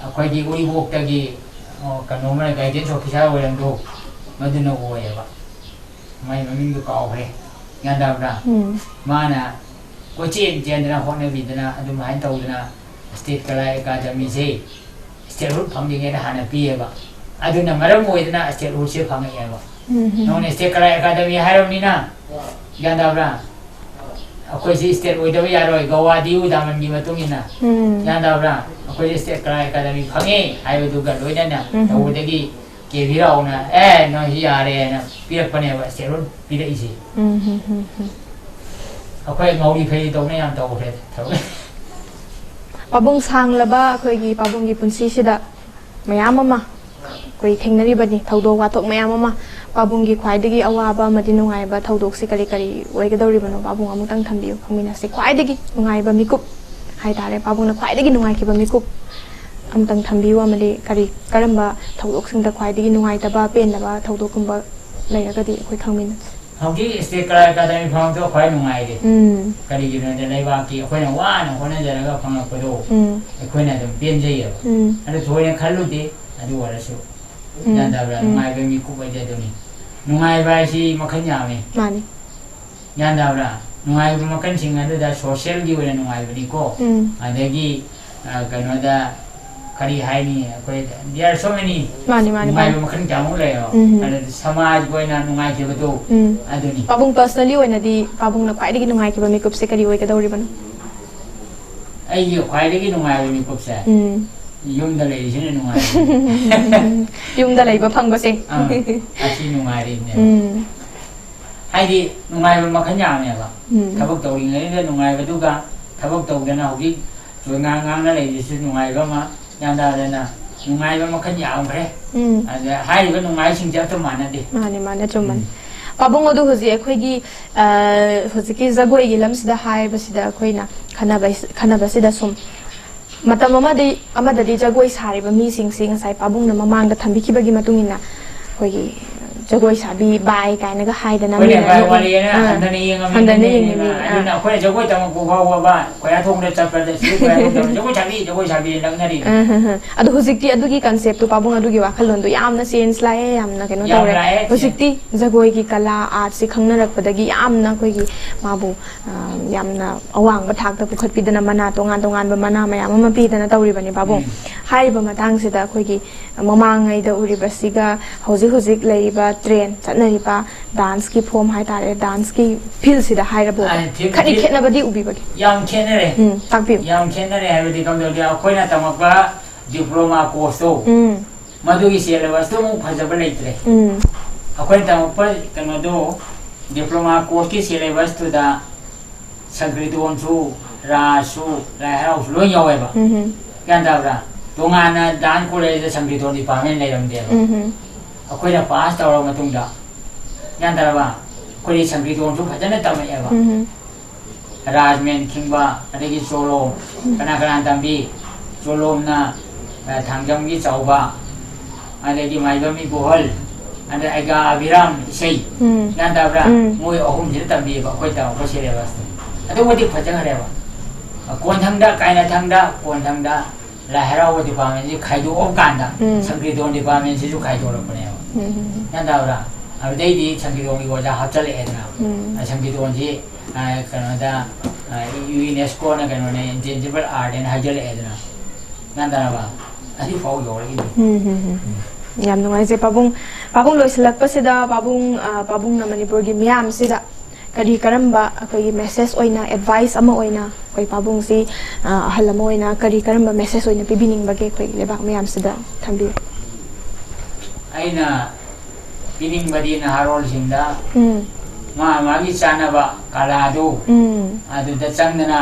ꯑꯩꯈꯣꯏꯒꯤ ꯎꯔꯤꯄꯣꯛꯇꯒꯤ, ꯑꯣ, ꯀꯩꯅꯣꯝꯃ ꯒꯥꯏꯗꯦꯟꯁ ꯑꯣꯐꯤꯁꯥꯔ ꯑꯣꯏꯔꯝꯗꯣ, ꯃꯗꯨꯅ ꯑꯣꯏꯌꯦꯕ꯫ ꯃꯥꯏ ꯃꯃꯤꯡꯗꯣ ꯀꯥꯎꯈ꯭ꯔꯦ꯫ ꯒ꯭ꯌꯥꯟ ꯇꯥꯕ꯭ꯔꯥ? ꯎꯝ꯫ ꯃꯥꯅ ꯀꯣꯏꯆꯦꯟ ꯆꯦꯟꯗꯅ ꯍꯣꯠꯅꯕꯤꯗꯅ ꯑꯗꯨꯃꯥꯏꯅ ꯇꯧꯗꯅ ꯁ꯭ꯇꯦꯠ ꯀꯂꯥ ꯑꯦꯀꯥꯗꯃꯤꯁꯦ ꯁ꯭ꯇꯦꯠꯍꯨꯗ ꯐꯪꯗ꯭ꯔꯤꯉꯩꯗ ꯍꯥꯟꯅ ꯄꯤꯌꯦꯕ꯫ ꯑꯗꯨꯅ ꯃꯔꯝ ꯑꯣꯏꯗꯅ ꯁ꯭ꯇꯦꯠꯍꯨꯗꯁꯦ ꯐꯪꯉꯛꯑꯦꯕ꯫ ꯎꯝ꯫ ꯅꯪꯅ ꯁ꯭ꯇꯦꯠ ꯀꯂꯥ ꯑꯦꯀꯥꯗꯃꯤ ꯍꯥꯏꯔꯕꯅꯤꯅ, ꯒ꯭ꯌꯥꯟ ꯇꯥꯕ꯭ꯔꯥ? ꯑꯩꯈꯣꯏꯁꯤ ꯁ꯭ꯇꯦꯠ ꯑꯣꯏꯗꯕ ꯌꯥꯔꯣꯏ, ꯒꯋꯥ ꯗꯤꯌꯨ ꯗꯥꯃꯟꯒꯤ ꯃꯇꯨꯡ ꯏꯟꯅ꯫ ꯎꯝ꯫ ꯒ꯭ꯌꯥꯟ ꯇꯥꯕ꯭ꯔꯥ? ꯑꯩꯈꯣꯏꯁꯦ ꯁ꯭ꯇꯦꯠ ꯀꯂꯥ ꯑꯦꯀꯥꯗꯃꯤ ꯐꯪꯉꯦ ꯍꯥꯏꯕꯗꯨꯒ ꯂꯣꯏꯅꯅ ꯎꯝ꯫ ꯇꯧꯕꯗꯒꯤ ꯀꯦ ꯚꯤꯔꯥꯎꯅ, "ꯑꯦ, ꯅꯣꯏ ꯁꯤ ꯌꯥꯔꯦꯅ" ꯄꯤꯔꯛꯄꯅꯦꯕ ꯁ꯭ꯇꯦꯠꯍꯨꯗ ꯄꯤꯔꯛꯏꯁꯦ꯫ ꯎꯝ, ꯎꯝ, ꯎꯝ, ꯎꯝ꯫ ꯑꯩꯈꯣꯏ ꯉꯧꯔꯤ ꯐꯩꯔꯤ ꯇꯧꯅ ꯌꯥꯝ ꯇꯧꯈ꯭ꯔꯦ ꯊꯕꯛ꯫ ꯄꯥꯕꯨꯡ ꯁꯥꯡꯂꯕ ꯑꯩꯈꯣꯏꯒꯤ ꯄꯥꯕꯨꯡꯒꯤ ꯄꯨꯟꯁꯤꯁꯤꯗ ꯃꯌꯥꯝ ꯑꯃ ꯑꯩꯈꯣꯏ ꯊꯦꯡꯅꯔꯤꯕꯅꯤ, ꯊꯧꯗꯣꯛ ꯋꯥꯊꯣꯛ ꯃꯌꯥꯝ ꯑꯃ꯫ ꯄꯥꯕꯨꯡꯒꯤ ꯈ꯭ꯋꯥꯏꯗꯒꯤ ꯑꯋꯥꯕ ꯑꯃꯗꯤ ꯅꯨꯡꯉꯥꯏꯕ ꯊꯧꯗꯣꯛꯁꯤ ꯀꯔꯤ ꯀꯔꯤ ꯑꯣꯏꯒꯗꯧꯔꯤꯕꯅꯣ? ꯄꯥꯕꯨꯡ ꯑꯃꯨꯛꯇꯪ ꯊꯝꯕꯤꯌꯨ, ꯈꯪꯃꯤꯟꯅꯁꯤ꯫ ꯈ꯭ꯋꯥꯏꯗꯒꯤ ꯅꯨꯡꯉꯥꯏꯕ ꯃꯤꯀꯨꯞ ꯍꯥꯏꯇꯥꯔꯦ, ꯄꯥꯕꯨꯡꯅ ꯈ꯭ꯋꯥꯏꯗꯒꯤ ꯅꯨꯡꯉꯥꯏꯈꯤꯕ ꯃꯤꯀꯨꯞ ꯑꯃꯇꯪ ꯊꯝꯕꯤꯌꯨ, ꯑꯃꯗꯤ ꯀꯔꯤ, ꯀꯔꯝꯕ ꯊꯧꯗꯣꯛꯁꯤꯡꯗ ꯈ꯭ꯋꯥꯏꯗꯒꯤ ꯅꯨꯡꯉꯥꯏꯇꯕ, ꯄꯦꯟꯗꯕ ꯊꯧꯗꯣꯛꯀꯨꯝꯕ ꯂꯩꯔꯒꯗꯤ ꯑꯩꯈꯣꯏ ꯈꯪꯃꯤꯟꯅꯁꯤ꯫ ꯍꯧꯖꯤꯛ ꯁ꯭ꯇꯦꯠ ꯀꯂꯥ ꯑꯦꯀꯥꯗꯃꯤ ꯐꯪꯕꯗꯣ ꯈ꯭ꯋꯥꯏ ꯅꯨꯡꯉꯥꯏꯔꯦ꯫ ꯎꯝ꯫ ꯀꯔꯤꯒꯤꯅꯣꯗ ꯂꯩꯕꯥꯛꯀꯤ ꯑꯩꯈꯣꯏꯅ ꯋꯥꯅ ꯍꯣꯠꯅꯖꯔꯒ ꯐꯪꯉꯛꯄꯗꯣ ꯎꯝ꯫ ꯑꯩꯈꯣꯏꯅ ꯑꯗꯨꯝ ꯄꯦꯟꯖꯩꯌꯦꯕ꯫ ꯎꯝ꯫ ꯑꯗꯨ ꯊꯣꯏꯅ ꯈꯜꯂꯨꯗꯦ꯫ ꯑꯗꯨ ꯑꯣꯏꯔꯁꯨ ꯎꯝ꯫ ꯒ꯭ꯌꯥꯟ ꯇꯥꯕ꯭ꯔꯥ? ꯎꯝ꯫ ꯅꯨꯡꯉꯥꯏꯕ ꯃꯤꯀꯨꯞ ꯍꯥꯏꯗꯤ ꯑꯗꯨꯅꯤ꯫ ꯅꯨꯡꯉꯥꯏꯕ ꯍꯥꯏꯁꯤ ꯃꯈꯜ ꯌꯥꯝꯃꯤ꯫ ꯃꯥꯅꯤ꯫ ꯒ꯭ꯌꯥꯟ ꯇꯥꯕ꯭ꯔꯥ? ꯅꯨꯡꯉꯥꯏꯕ ꯃꯈꯜꯁꯤꯡ ꯑꯗꯨꯗ ꯁꯣꯁꯤꯌꯦꯜꯒꯤ ꯑꯣꯏꯅ ꯅꯨꯡꯉꯥꯏꯕꯅꯤꯀꯣ꯫ ꯎꯝ꯫ ꯑꯗꯒꯤ, ꯑ, ꯀꯩꯅꯣꯗ ꯀꯔꯤ ꯍꯥꯏꯅꯤ, ꯑꯩꯈꯣꯏ there are so many ꯃꯥꯅꯤ ꯃꯥꯅꯤ ꯅꯨꯡꯉꯥꯏꯕ ꯄꯥꯕꯨꯡ꯫ ꯃꯈꯜ ꯀꯌꯥꯃꯨꯛ ꯂꯩꯌꯦꯕ꯫ ꯎꯝ꯫ ꯑꯗꯨ ꯁꯃꯥꯖꯒꯤ ꯑꯣꯏꯅ ꯅꯨꯡꯉꯥꯏꯈꯤꯕꯗꯣ ꯎꯝ꯫ ꯑꯗꯨꯅꯤ꯫ ꯄꯥꯕꯨꯡ personally ꯑꯣꯏꯅꯗꯤ ꯄꯥꯕꯨꯡꯅ ꯈ꯭ꯋꯥꯏꯗꯒꯤ ꯅꯨꯡꯉꯥꯏꯈꯤꯕ ꯃꯤꯀꯨꯞꯁꯦ ꯀꯔꯤ ꯑꯣꯏꯒꯗꯧꯔꯤꯕꯅꯣ? ꯑꯩꯒꯤ ꯈ꯭ꯋꯥꯏꯗꯒꯤ ꯅꯨꯡꯉꯥꯏꯕ ꯃꯤꯀꯨꯞꯁꯦ ꯎꯝ꯫ ꯌꯨꯝꯗ ꯂꯩꯔꯤꯁꯤꯅ ꯅꯨꯡꯉꯥꯏ꯫ ꯌꯨꯝꯗ ꯂꯩꯕ ꯐꯪꯕꯁꯦ꯫ ꯑꯥ, ꯑꯁꯤ ꯅꯨꯡꯉꯥꯏꯔꯤꯕꯅꯦꯕ꯫ ꯎꯝ꯫ ꯍꯥꯏꯗꯤ ꯅꯨꯡꯉꯥꯏꯕ ꯃꯈꯜ ꯌꯥꯝꯃꯦꯕ꯫ ꯎꯝ꯫ ꯊꯕꯛ ꯇꯧꯔꯤꯉꯩꯗ ꯅꯨꯡꯉꯥꯏꯕꯗꯨꯒ ꯊꯕꯛ ꯇꯧꯗꯅ ꯍꯧꯖꯤꯛ ꯆꯣꯏꯉꯥꯡ ꯉꯥꯡꯅ ꯂꯩꯕꯁꯤꯁꯨ ꯅꯨꯡꯉꯥꯏꯕ ꯑꯃ, ꯒ꯭ꯌꯥꯟ ꯇꯥꯗꯅ ꯅꯨꯡꯉꯥꯏꯕ ꯃꯈꯜ ꯌꯥꯝꯈ꯭ꯔꯦ꯫ ꯎꯝ꯫ ꯑꯗ ꯍꯥꯏꯔꯤꯕ ꯅꯨꯡꯉꯥꯏꯁꯤꯡꯁꯦ ꯑꯝꯇ ꯃꯥꯟꯅꯗꯦ꯫ ꯃꯥꯅꯦ ꯃꯥꯅꯦ, ꯑꯆꯨꯝꯕꯅꯤ꯫ ꯎꯝ꯫ ꯄꯥꯕꯨꯡ, ꯑꯗꯨ ꯍꯧꯖꯤꯛ ꯑꯩꯈꯣꯏꯒꯤ ꯑ, ꯍꯧꯖꯤꯛꯀꯤ ꯖꯒꯣꯏꯒꯤ ꯂꯝꯁꯤꯗ ꯍꯥꯏꯕꯁꯤꯗ ꯑꯩꯈꯣꯏꯅ ꯈꯟꯅꯕ ꯈꯟꯅꯕꯁꯤꯗ ꯁꯨꯝ ꯃꯇꯝ ꯑꯃꯗꯤ ꯑꯃꯗꯗꯤ ꯖꯒꯣꯏ ꯁꯥꯔꯤꯕ ꯃꯤꯁꯤꯡꯁꯤ ꯉꯁꯥꯏ ꯄꯥꯕꯨꯡꯅ ꯃꯃꯥꯡꯗ ꯊꯝꯕꯤꯈꯤꯕꯒꯤ ꯃꯇꯨꯡ ꯏꯟꯅ ꯑꯩꯈꯣꯏꯒꯤ ꯖꯒꯣꯏ ꯁꯥꯕꯤ ꯕꯥꯏ ꯀꯥꯏꯅꯒ ꯍꯥꯏꯗꯅ ꯍꯣꯏꯅꯦ, ꯃꯤꯅ ꯚꯥꯏ, ꯅꯣꯛꯅ-, ꯋꯥꯔꯤꯅ ꯑꯥ, ꯍꯟꯗꯅ ꯌꯦꯡꯉꯝꯃꯤ, ꯍꯟꯗꯅ ꯍꯟꯗꯅ ꯌꯦꯡꯉꯤ ꯌꯦꯡꯉꯝꯃꯤ꯫ ꯃꯤ, ꯑꯥ꯫ ꯑꯗꯨꯅ ꯑꯩꯈꯣꯏꯅ ꯖꯒꯣꯏ ꯇꯝꯃꯛꯄ ꯐꯥꯎꯕ ꯈꯣꯏꯌꯥ ꯊꯣꯡꯗ ꯆꯠꯄꯗ ꯁꯤ ꯈꯣꯏꯌꯥ ꯊꯣꯡꯗ ꯖꯒꯣꯏ ꯁꯥꯕꯤ, ꯖꯒꯣꯏ ꯁꯥꯕꯤ ꯂꯛꯅꯔꯤ꯫ ꯑꯥ, ꯍꯥ, ꯍꯥ꯫ ꯑꯗꯣ ꯍꯧꯖꯤꯛꯇꯤ ꯑꯗꯨꯒꯤ concept ꯇꯣ, ꯄꯥꯕꯨꯡ, ꯑꯗꯨꯒꯤ ꯋꯥꯈꯜꯂꯣꯟꯗꯣ ꯌꯥꯝꯅ change ꯂꯥꯛꯑꯦ, ꯌꯥꯝꯅ ꯀꯩꯅꯣ ꯌꯥꯝ ꯇꯧꯔꯦ꯫ ꯂꯥꯛꯑꯦ, change꯫ ꯍꯧꯖꯤꯛꯇꯤ ꯖꯒꯣꯏꯒꯤ ꯀꯂꯥ, arts ꯁꯤ ꯈꯪꯅꯔꯛꯄꯗꯒꯤ ꯌꯥꯝꯅ ꯑꯩꯈꯣꯏꯒꯤ ꯃꯥꯕꯨ, ꯑ, ꯌꯥꯝꯅ ꯑꯋꯥꯡꯕ ꯊꯥꯛꯇ ꯄꯨꯈꯠꯄꯤꯗꯅ ꯃꯅꯥ ꯇꯣꯉꯥꯟ ꯇꯣꯉꯥꯟꯕ ꯃꯅꯥ ꯃꯌꯥꯝ ꯑꯃ ꯄꯤꯗꯅ ꯇꯧꯔꯤꯕꯅꯤ ꯄꯥꯕꯨꯡ꯫ ꯎꯝ꯫ ꯍꯥꯏꯔꯤꯕ ꯃꯇꯥꯡꯁꯤꯗ ꯑꯩꯈꯣꯏꯒꯤ ꯃꯃꯥꯡꯉꯩꯗ ꯎꯔꯤꯕꯁꯤꯒ ꯍꯧꯖꯤꯛ ꯍꯧꯖꯤꯛ ꯂꯩꯔꯤꯕ trend ꯆꯠꯅꯔꯤꯕ dance ꯀꯤ form ꯍꯥꯏꯇꯥꯔꯦ, dance ꯀꯤ field ꯁꯤꯗ ꯍꯥꯏꯔꯕꯣꯕ, ꯑ, field, ꯈꯔꯗꯤ field꯫ ꯈꯦꯠꯅꯕꯗꯤ ꯎꯕꯤꯕꯒꯦ? ꯌꯥꯝ ꯈꯦꯠꯅꯔꯦ꯫ ꯎꯝ, ꯇꯥꯛꯄꯤꯌꯨ꯫ ꯌꯥꯝ ꯈꯦꯠꯅꯔꯦ ꯍꯥꯏꯕꯗꯤ ꯀꯝꯗꯧꯒꯦ, ꯑꯩꯈꯣꯏꯅ ꯇꯝꯃꯛꯄ diploma course ꯇꯣ, ꯎꯝ, ꯃꯗꯨꯒꯤ syllabus ꯇꯨ ꯑꯃꯨꯛ ꯐꯖꯕ ꯂꯩꯇ꯭ꯔꯦ꯫ ꯎꯝ, ꯑꯩꯈꯣꯏꯅ ꯇꯝꯃꯛꯄ ꯀꯩꯅꯣꯗꯣ, diploma course ꯀꯤ syllabus ꯇꯨꯗ ꯁꯪꯀ꯭ꯔꯤꯇꯣꯟꯁꯨ, ꯔꯥꯁꯁꯨ, ꯂꯥꯏ ꯍꯔꯥꯎꯁꯨ ꯂꯣꯏ ꯌꯥꯎꯋꯦꯕ꯫ ꯎꯝ, ꯒ꯭ꯌꯥꯟ ꯇꯥꯕ꯭ꯔꯥ? ꯇꯣꯉꯥꯟꯅ dance college ꯗ ꯁꯪꯀ꯭ꯔꯤꯇꯣꯟ department ꯂꯩꯔꯝꯗꯦꯕ꯫ ꯎꯝ, ꯑꯩꯈꯣꯏꯅ pass ꯇꯧꯔꯕ ꯃꯇꯨꯡꯗ, ꯒ꯭ꯌꯥꯟ ꯇꯥꯔꯕ? ꯑꯩꯈꯣꯏꯗꯤ ꯁꯪꯀ꯭ꯔꯤꯇꯣꯟꯁꯨ ꯐꯖꯅ ꯇꯝꯃꯛꯑꯦꯕ꯫ ꯎꯝ, ꯔꯥꯖꯃꯦꯟ ꯈꯤꯡꯕ, ꯑꯗꯒꯤ ꯆꯣꯂꯣꯝ, ꯀꯅꯥ ꯀꯅꯥ ꯇꯝꯕꯤ? ꯆꯣꯂꯣꯝꯅ, ꯑ, ꯊꯥꯡꯖꯝꯒꯤ ꯆꯥꯎꯕ, ꯑꯗꯒꯤ ꯃꯥꯏꯕꯝ ꯏꯕꯣꯍꯜ, ꯑꯗ ꯑꯩꯒꯥ ꯑꯕꯤꯔꯥꯝ ꯏꯁꯩ, ꯎꯝ꯫ ꯒ꯭ꯌꯥꯟ ꯇꯥꯕ꯭ꯔꯥ? ꯎꯝ꯫ ꯃꯣꯏ ꯑꯍꯨꯝꯁꯤꯅ ꯇꯝꯕꯤꯌꯦꯕ ꯑꯩꯈꯣꯏ ꯇꯝꯃꯛꯄ syllabus ꯇꯣ꯫ ꯑꯗꯨꯛ ꯃꯇꯤꯛ ꯐꯖꯈ꯭ꯔꯦꯕ꯫ ꯀꯣꯟꯊꯪꯗ, ꯀꯥꯏꯅꯊꯪꯗ, ꯀꯣꯟꯊꯪꯗ ꯂꯥꯏ ꯍꯔꯥꯎꯕ department ꯁꯤ ꯈꯥꯏꯗꯣꯛꯑꯕ ꯀꯥꯟꯗ, ꯎꯝ꯫ ꯁꯪꯀ꯭ꯔꯤꯇꯣꯟ department ꯁꯤꯁꯨ ꯈꯥꯏꯗꯣꯔꯛꯄꯅꯦꯕ꯫ ꯎꯝ꯫ ꯒ꯭ꯌꯥꯟ ꯇꯥꯕ꯭ꯔꯥ? ꯑꯗꯨꯗꯩꯗꯤ ꯁꯪꯀ꯭ꯔꯤꯇꯣꯟꯒꯤ ꯑꯣꯖꯥ ꯍꯥꯞꯆꯜꯂꯛꯑꯦꯗꯅ꯫ ꯎꯝ꯫ ꯑ, ꯁꯪꯀ꯭ꯔꯤꯇꯣꯟꯁꯤ, ꯑ, ꯀꯩꯅꯣꯗ, ꯑ, UNESCO ꯅ ꯀꯩꯅꯣꯅꯦ, intangible art ꯅ ꯍꯥꯏꯖꯜꯂꯛꯑꯦꯗꯅ꯫ ꯒ꯭ꯌꯥꯟ ꯇꯥꯔꯕ? ꯍꯧꯖꯤꯛ ꯐꯥꯎ ꯌꯧꯔꯛꯏꯅꯤ꯫ ꯎꯝ, ꯎꯝ, ꯎꯝ꯫ ꯌꯥꯝ ꯅꯨꯡꯉꯥꯏꯖꯩ ꯄꯥꯕꯨꯡ꯫ ꯄꯥꯕꯨꯡ, ꯂꯣꯏꯁꯤꯜꯂꯛꯄꯁꯤꯗ ꯄꯥꯕꯨꯡ, ꯑ, ꯄꯥꯕꯨꯡꯅ ꯃꯅꯤꯄꯨꯔꯒꯤ ꯃꯤꯌꯥꯝꯁꯤꯗ ꯀꯔꯤ ꯀꯔꯝꯕ ꯑꯩꯈꯣꯏꯒꯤ message ꯑꯣꯏꯅ, advice ꯑꯃ ꯑꯣꯏꯅ, ꯑꯩꯈꯣꯏ ꯄꯥꯕꯨꯡꯁꯤ, ꯑ, ꯑꯍꯜ ꯑꯃ ꯑꯣꯏꯅ ꯀꯔꯤ ꯀꯔꯝꯕ message ꯑꯣꯏꯅ ꯄꯤꯕꯤꯅꯤꯡꯕꯒꯦ ꯑꯩꯈꯣꯏꯒꯤ ꯂꯩꯕꯥꯛ ꯃꯌꯥꯝꯁꯤꯗ? ꯊꯝꯕꯤꯌꯨ꯫ ꯑꯩꯅ ꯄꯤꯅꯤꯡꯕꯗꯤ ꯅꯍꯥꯔꯣꯜꯁꯤꯡꯗ ꯎꯝ, ꯃꯥ ꯃꯥꯒꯤ ꯆꯥꯅꯕ ꯀꯂꯥꯗꯨ ꯎꯝ, ꯑꯗꯨꯗ ꯆꯪꯗꯅ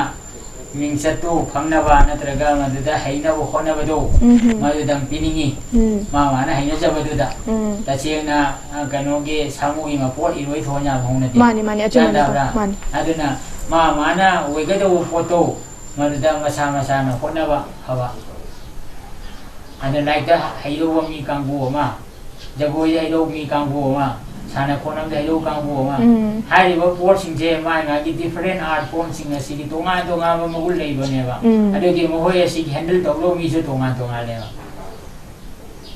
ꯃꯤꯡꯆꯠꯇꯨ ꯐꯪꯅꯕ ꯅꯠꯇ꯭ꯔꯒ ꯃꯗꯨꯗ ꯍꯩꯅꯕ ꯍꯣꯠꯅꯕꯗꯨ ꯎꯝ, ꯎꯝ꯫ ꯃꯗꯨꯗꯪ ꯄꯤꯅꯤꯡꯉꯤ꯫ ꯎꯝ, ꯃꯥ ꯃꯥꯅ ꯍꯩꯅꯖꯕꯗꯨꯗ꯫ ꯎꯝ꯫ ꯇꯁꯦꯡꯅ, ꯑ, ꯀꯩꯅꯣꯒꯤ ꯁꯥꯃꯨꯒꯤ ꯃꯄꯣꯠ ꯏꯔꯣꯏ ꯊꯣꯛꯍꯟ ꯌꯥꯕ ꯍꯧꯅꯗꯦ꯫ ꯃꯥꯅꯤ, ꯃꯥꯅꯤ, ꯑꯆꯨꯝꯕꯅꯤ, ꯒ꯭ꯌꯥꯟ ꯇꯥꯕ꯭ꯔꯥ? ꯃꯥꯅꯤ꯫ ꯑꯗꯨꯅ ꯃꯥ ꯃꯥꯅ ꯑꯣꯏꯒꯗꯧꯕ ꯄꯣꯠꯇꯣ ꯃꯗꯨꯗ ꯃꯁꯥ ꯃꯁꯥꯅ ꯍꯣꯠꯅꯕ ꯐꯕ꯫ ꯑꯗ ꯂꯥꯏꯔꯤꯛꯇ ꯍꯩꯗꯧꯕ ꯃꯤ ꯀꯥꯡꯕꯨ ꯑꯃ, ꯖꯒꯣꯏꯗ ꯍꯩꯗꯧꯕ ꯃꯤ ꯀꯥꯡꯕꯨ ꯑꯃ, ꯁꯥꯟꯅ ꯈꯣꯠꯅꯕꯗ ꯍꯩꯗꯧꯕ ꯀꯥꯡꯕꯨ ꯑꯃ, ꯎꯝ꯫ ꯍꯥꯏꯔꯤꯕ ꯄꯣꯠꯁꯤꯡꯁꯦ ꯃꯥꯒꯤ ꯃꯥꯒꯤ different art form ꯁꯤꯡ ꯑꯁꯤꯒꯤ ꯇꯣꯉꯥꯟ ꯇꯣꯉꯥꯟꯕ ꯃꯒꯨꯟ ꯂꯩꯕꯅꯦꯕ꯫ ꯎꯝ꯫ ꯑꯗꯨꯒꯤ ꯃꯈꯣꯏ ꯑꯁꯤꯒꯤ handle ꯇꯧꯗꯧꯕ ꯃꯤꯁꯨ ꯇꯣꯉꯥꯟ ꯇꯣꯉꯥꯟꯂꯦꯕ꯫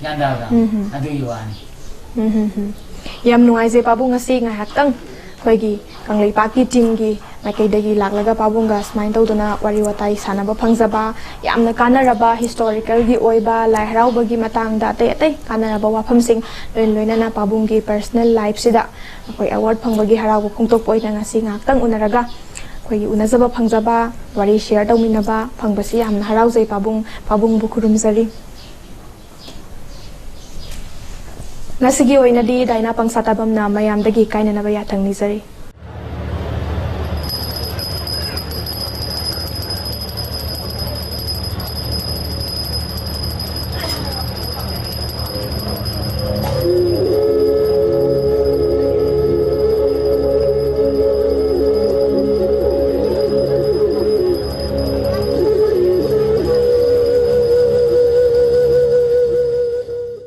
ꯒ꯭ꯌꯥꯟ ꯇꯥꯕ꯭ꯔꯥ? ꯎꯝ꯫ ꯑꯗꯨꯒꯤ ꯋꯥꯅꯤ꯫ ꯎꯝ, ꯎꯝ, ꯎꯝ꯫ ꯌꯥꯝ ꯅꯨꯡꯉꯥꯏꯖꯩ ꯄꯥꯕꯨꯡ, ꯉꯁꯤ ꯉꯥꯏꯍꯥꯛꯇꯪ ꯑꯩꯈꯣꯏꯒꯤ ꯀꯪꯂꯩꯄꯥꯛꯀꯤ team ꯒꯤ ꯃꯥꯏꯀꯩꯗꯒꯤ ꯂꯥꯛꯂꯒ ꯄꯥꯕꯨꯡꯒ ꯁꯨꯃꯥꯏꯅ ꯇꯧꯗꯅ ꯋꯥꯔꯤ ꯋꯥꯇꯥꯏ ꯁꯥꯟꯅꯕ ꯐꯪꯖꯕ, ꯌꯥꯝꯅ ꯀꯥꯟꯅꯔꯕ historical ꯒꯤ ꯑꯣꯏꯕ, ꯂꯥꯏ ꯍꯔꯥꯎꯕꯒꯤ ꯃꯇꯥꯡꯗ ꯑꯇꯩ ꯑꯇꯩ ꯀꯥꯟꯅꯔꯕ ꯋꯥꯐꯝꯁꯤꯡ, ꯂꯣꯏꯅ ꯂꯣꯏꯅꯅ ꯄꯥꯕꯨꯡꯒꯤ personal life ꯁꯤꯗ ꯑꯩꯈꯣꯏ award ꯐꯪꯕꯒꯤ ꯍꯔꯥꯎꯕ ꯐꯣꯡꯗꯣꯛꯄ ꯑꯣꯏꯅ ꯉꯁꯤ ꯉꯥꯏꯍꯥꯛꯇꯪ ꯎꯅꯔꯒ ꯑꯩꯈꯣꯏꯒꯤ ꯎꯅꯖꯕ ꯐꯪꯖꯕ, ꯋꯥꯔꯤ share ꯇꯧꯃꯤꯟꯅꯕ ꯐꯪꯕꯁꯤ ꯌꯥꯝꯅ ꯍꯔꯥꯎꯖꯩ ꯄꯥꯕꯨꯡ꯫ ꯄꯥꯕꯨꯡꯕꯨ ꯈꯨꯔꯨꯝꯖꯔꯤ꯫ ꯉꯁꯤꯒꯤ ꯑꯣꯏꯅꯗꯤ ꯗꯥꯏꯅꯥ ꯄꯪꯁꯥ ꯇꯥꯕꯝꯅ ꯃꯌꯥꯝꯗꯒꯤ ꯀꯥꯏꯅꯅꯕ ꯌꯥꯊꯪ ꯅꯤꯖꯔꯤ꯫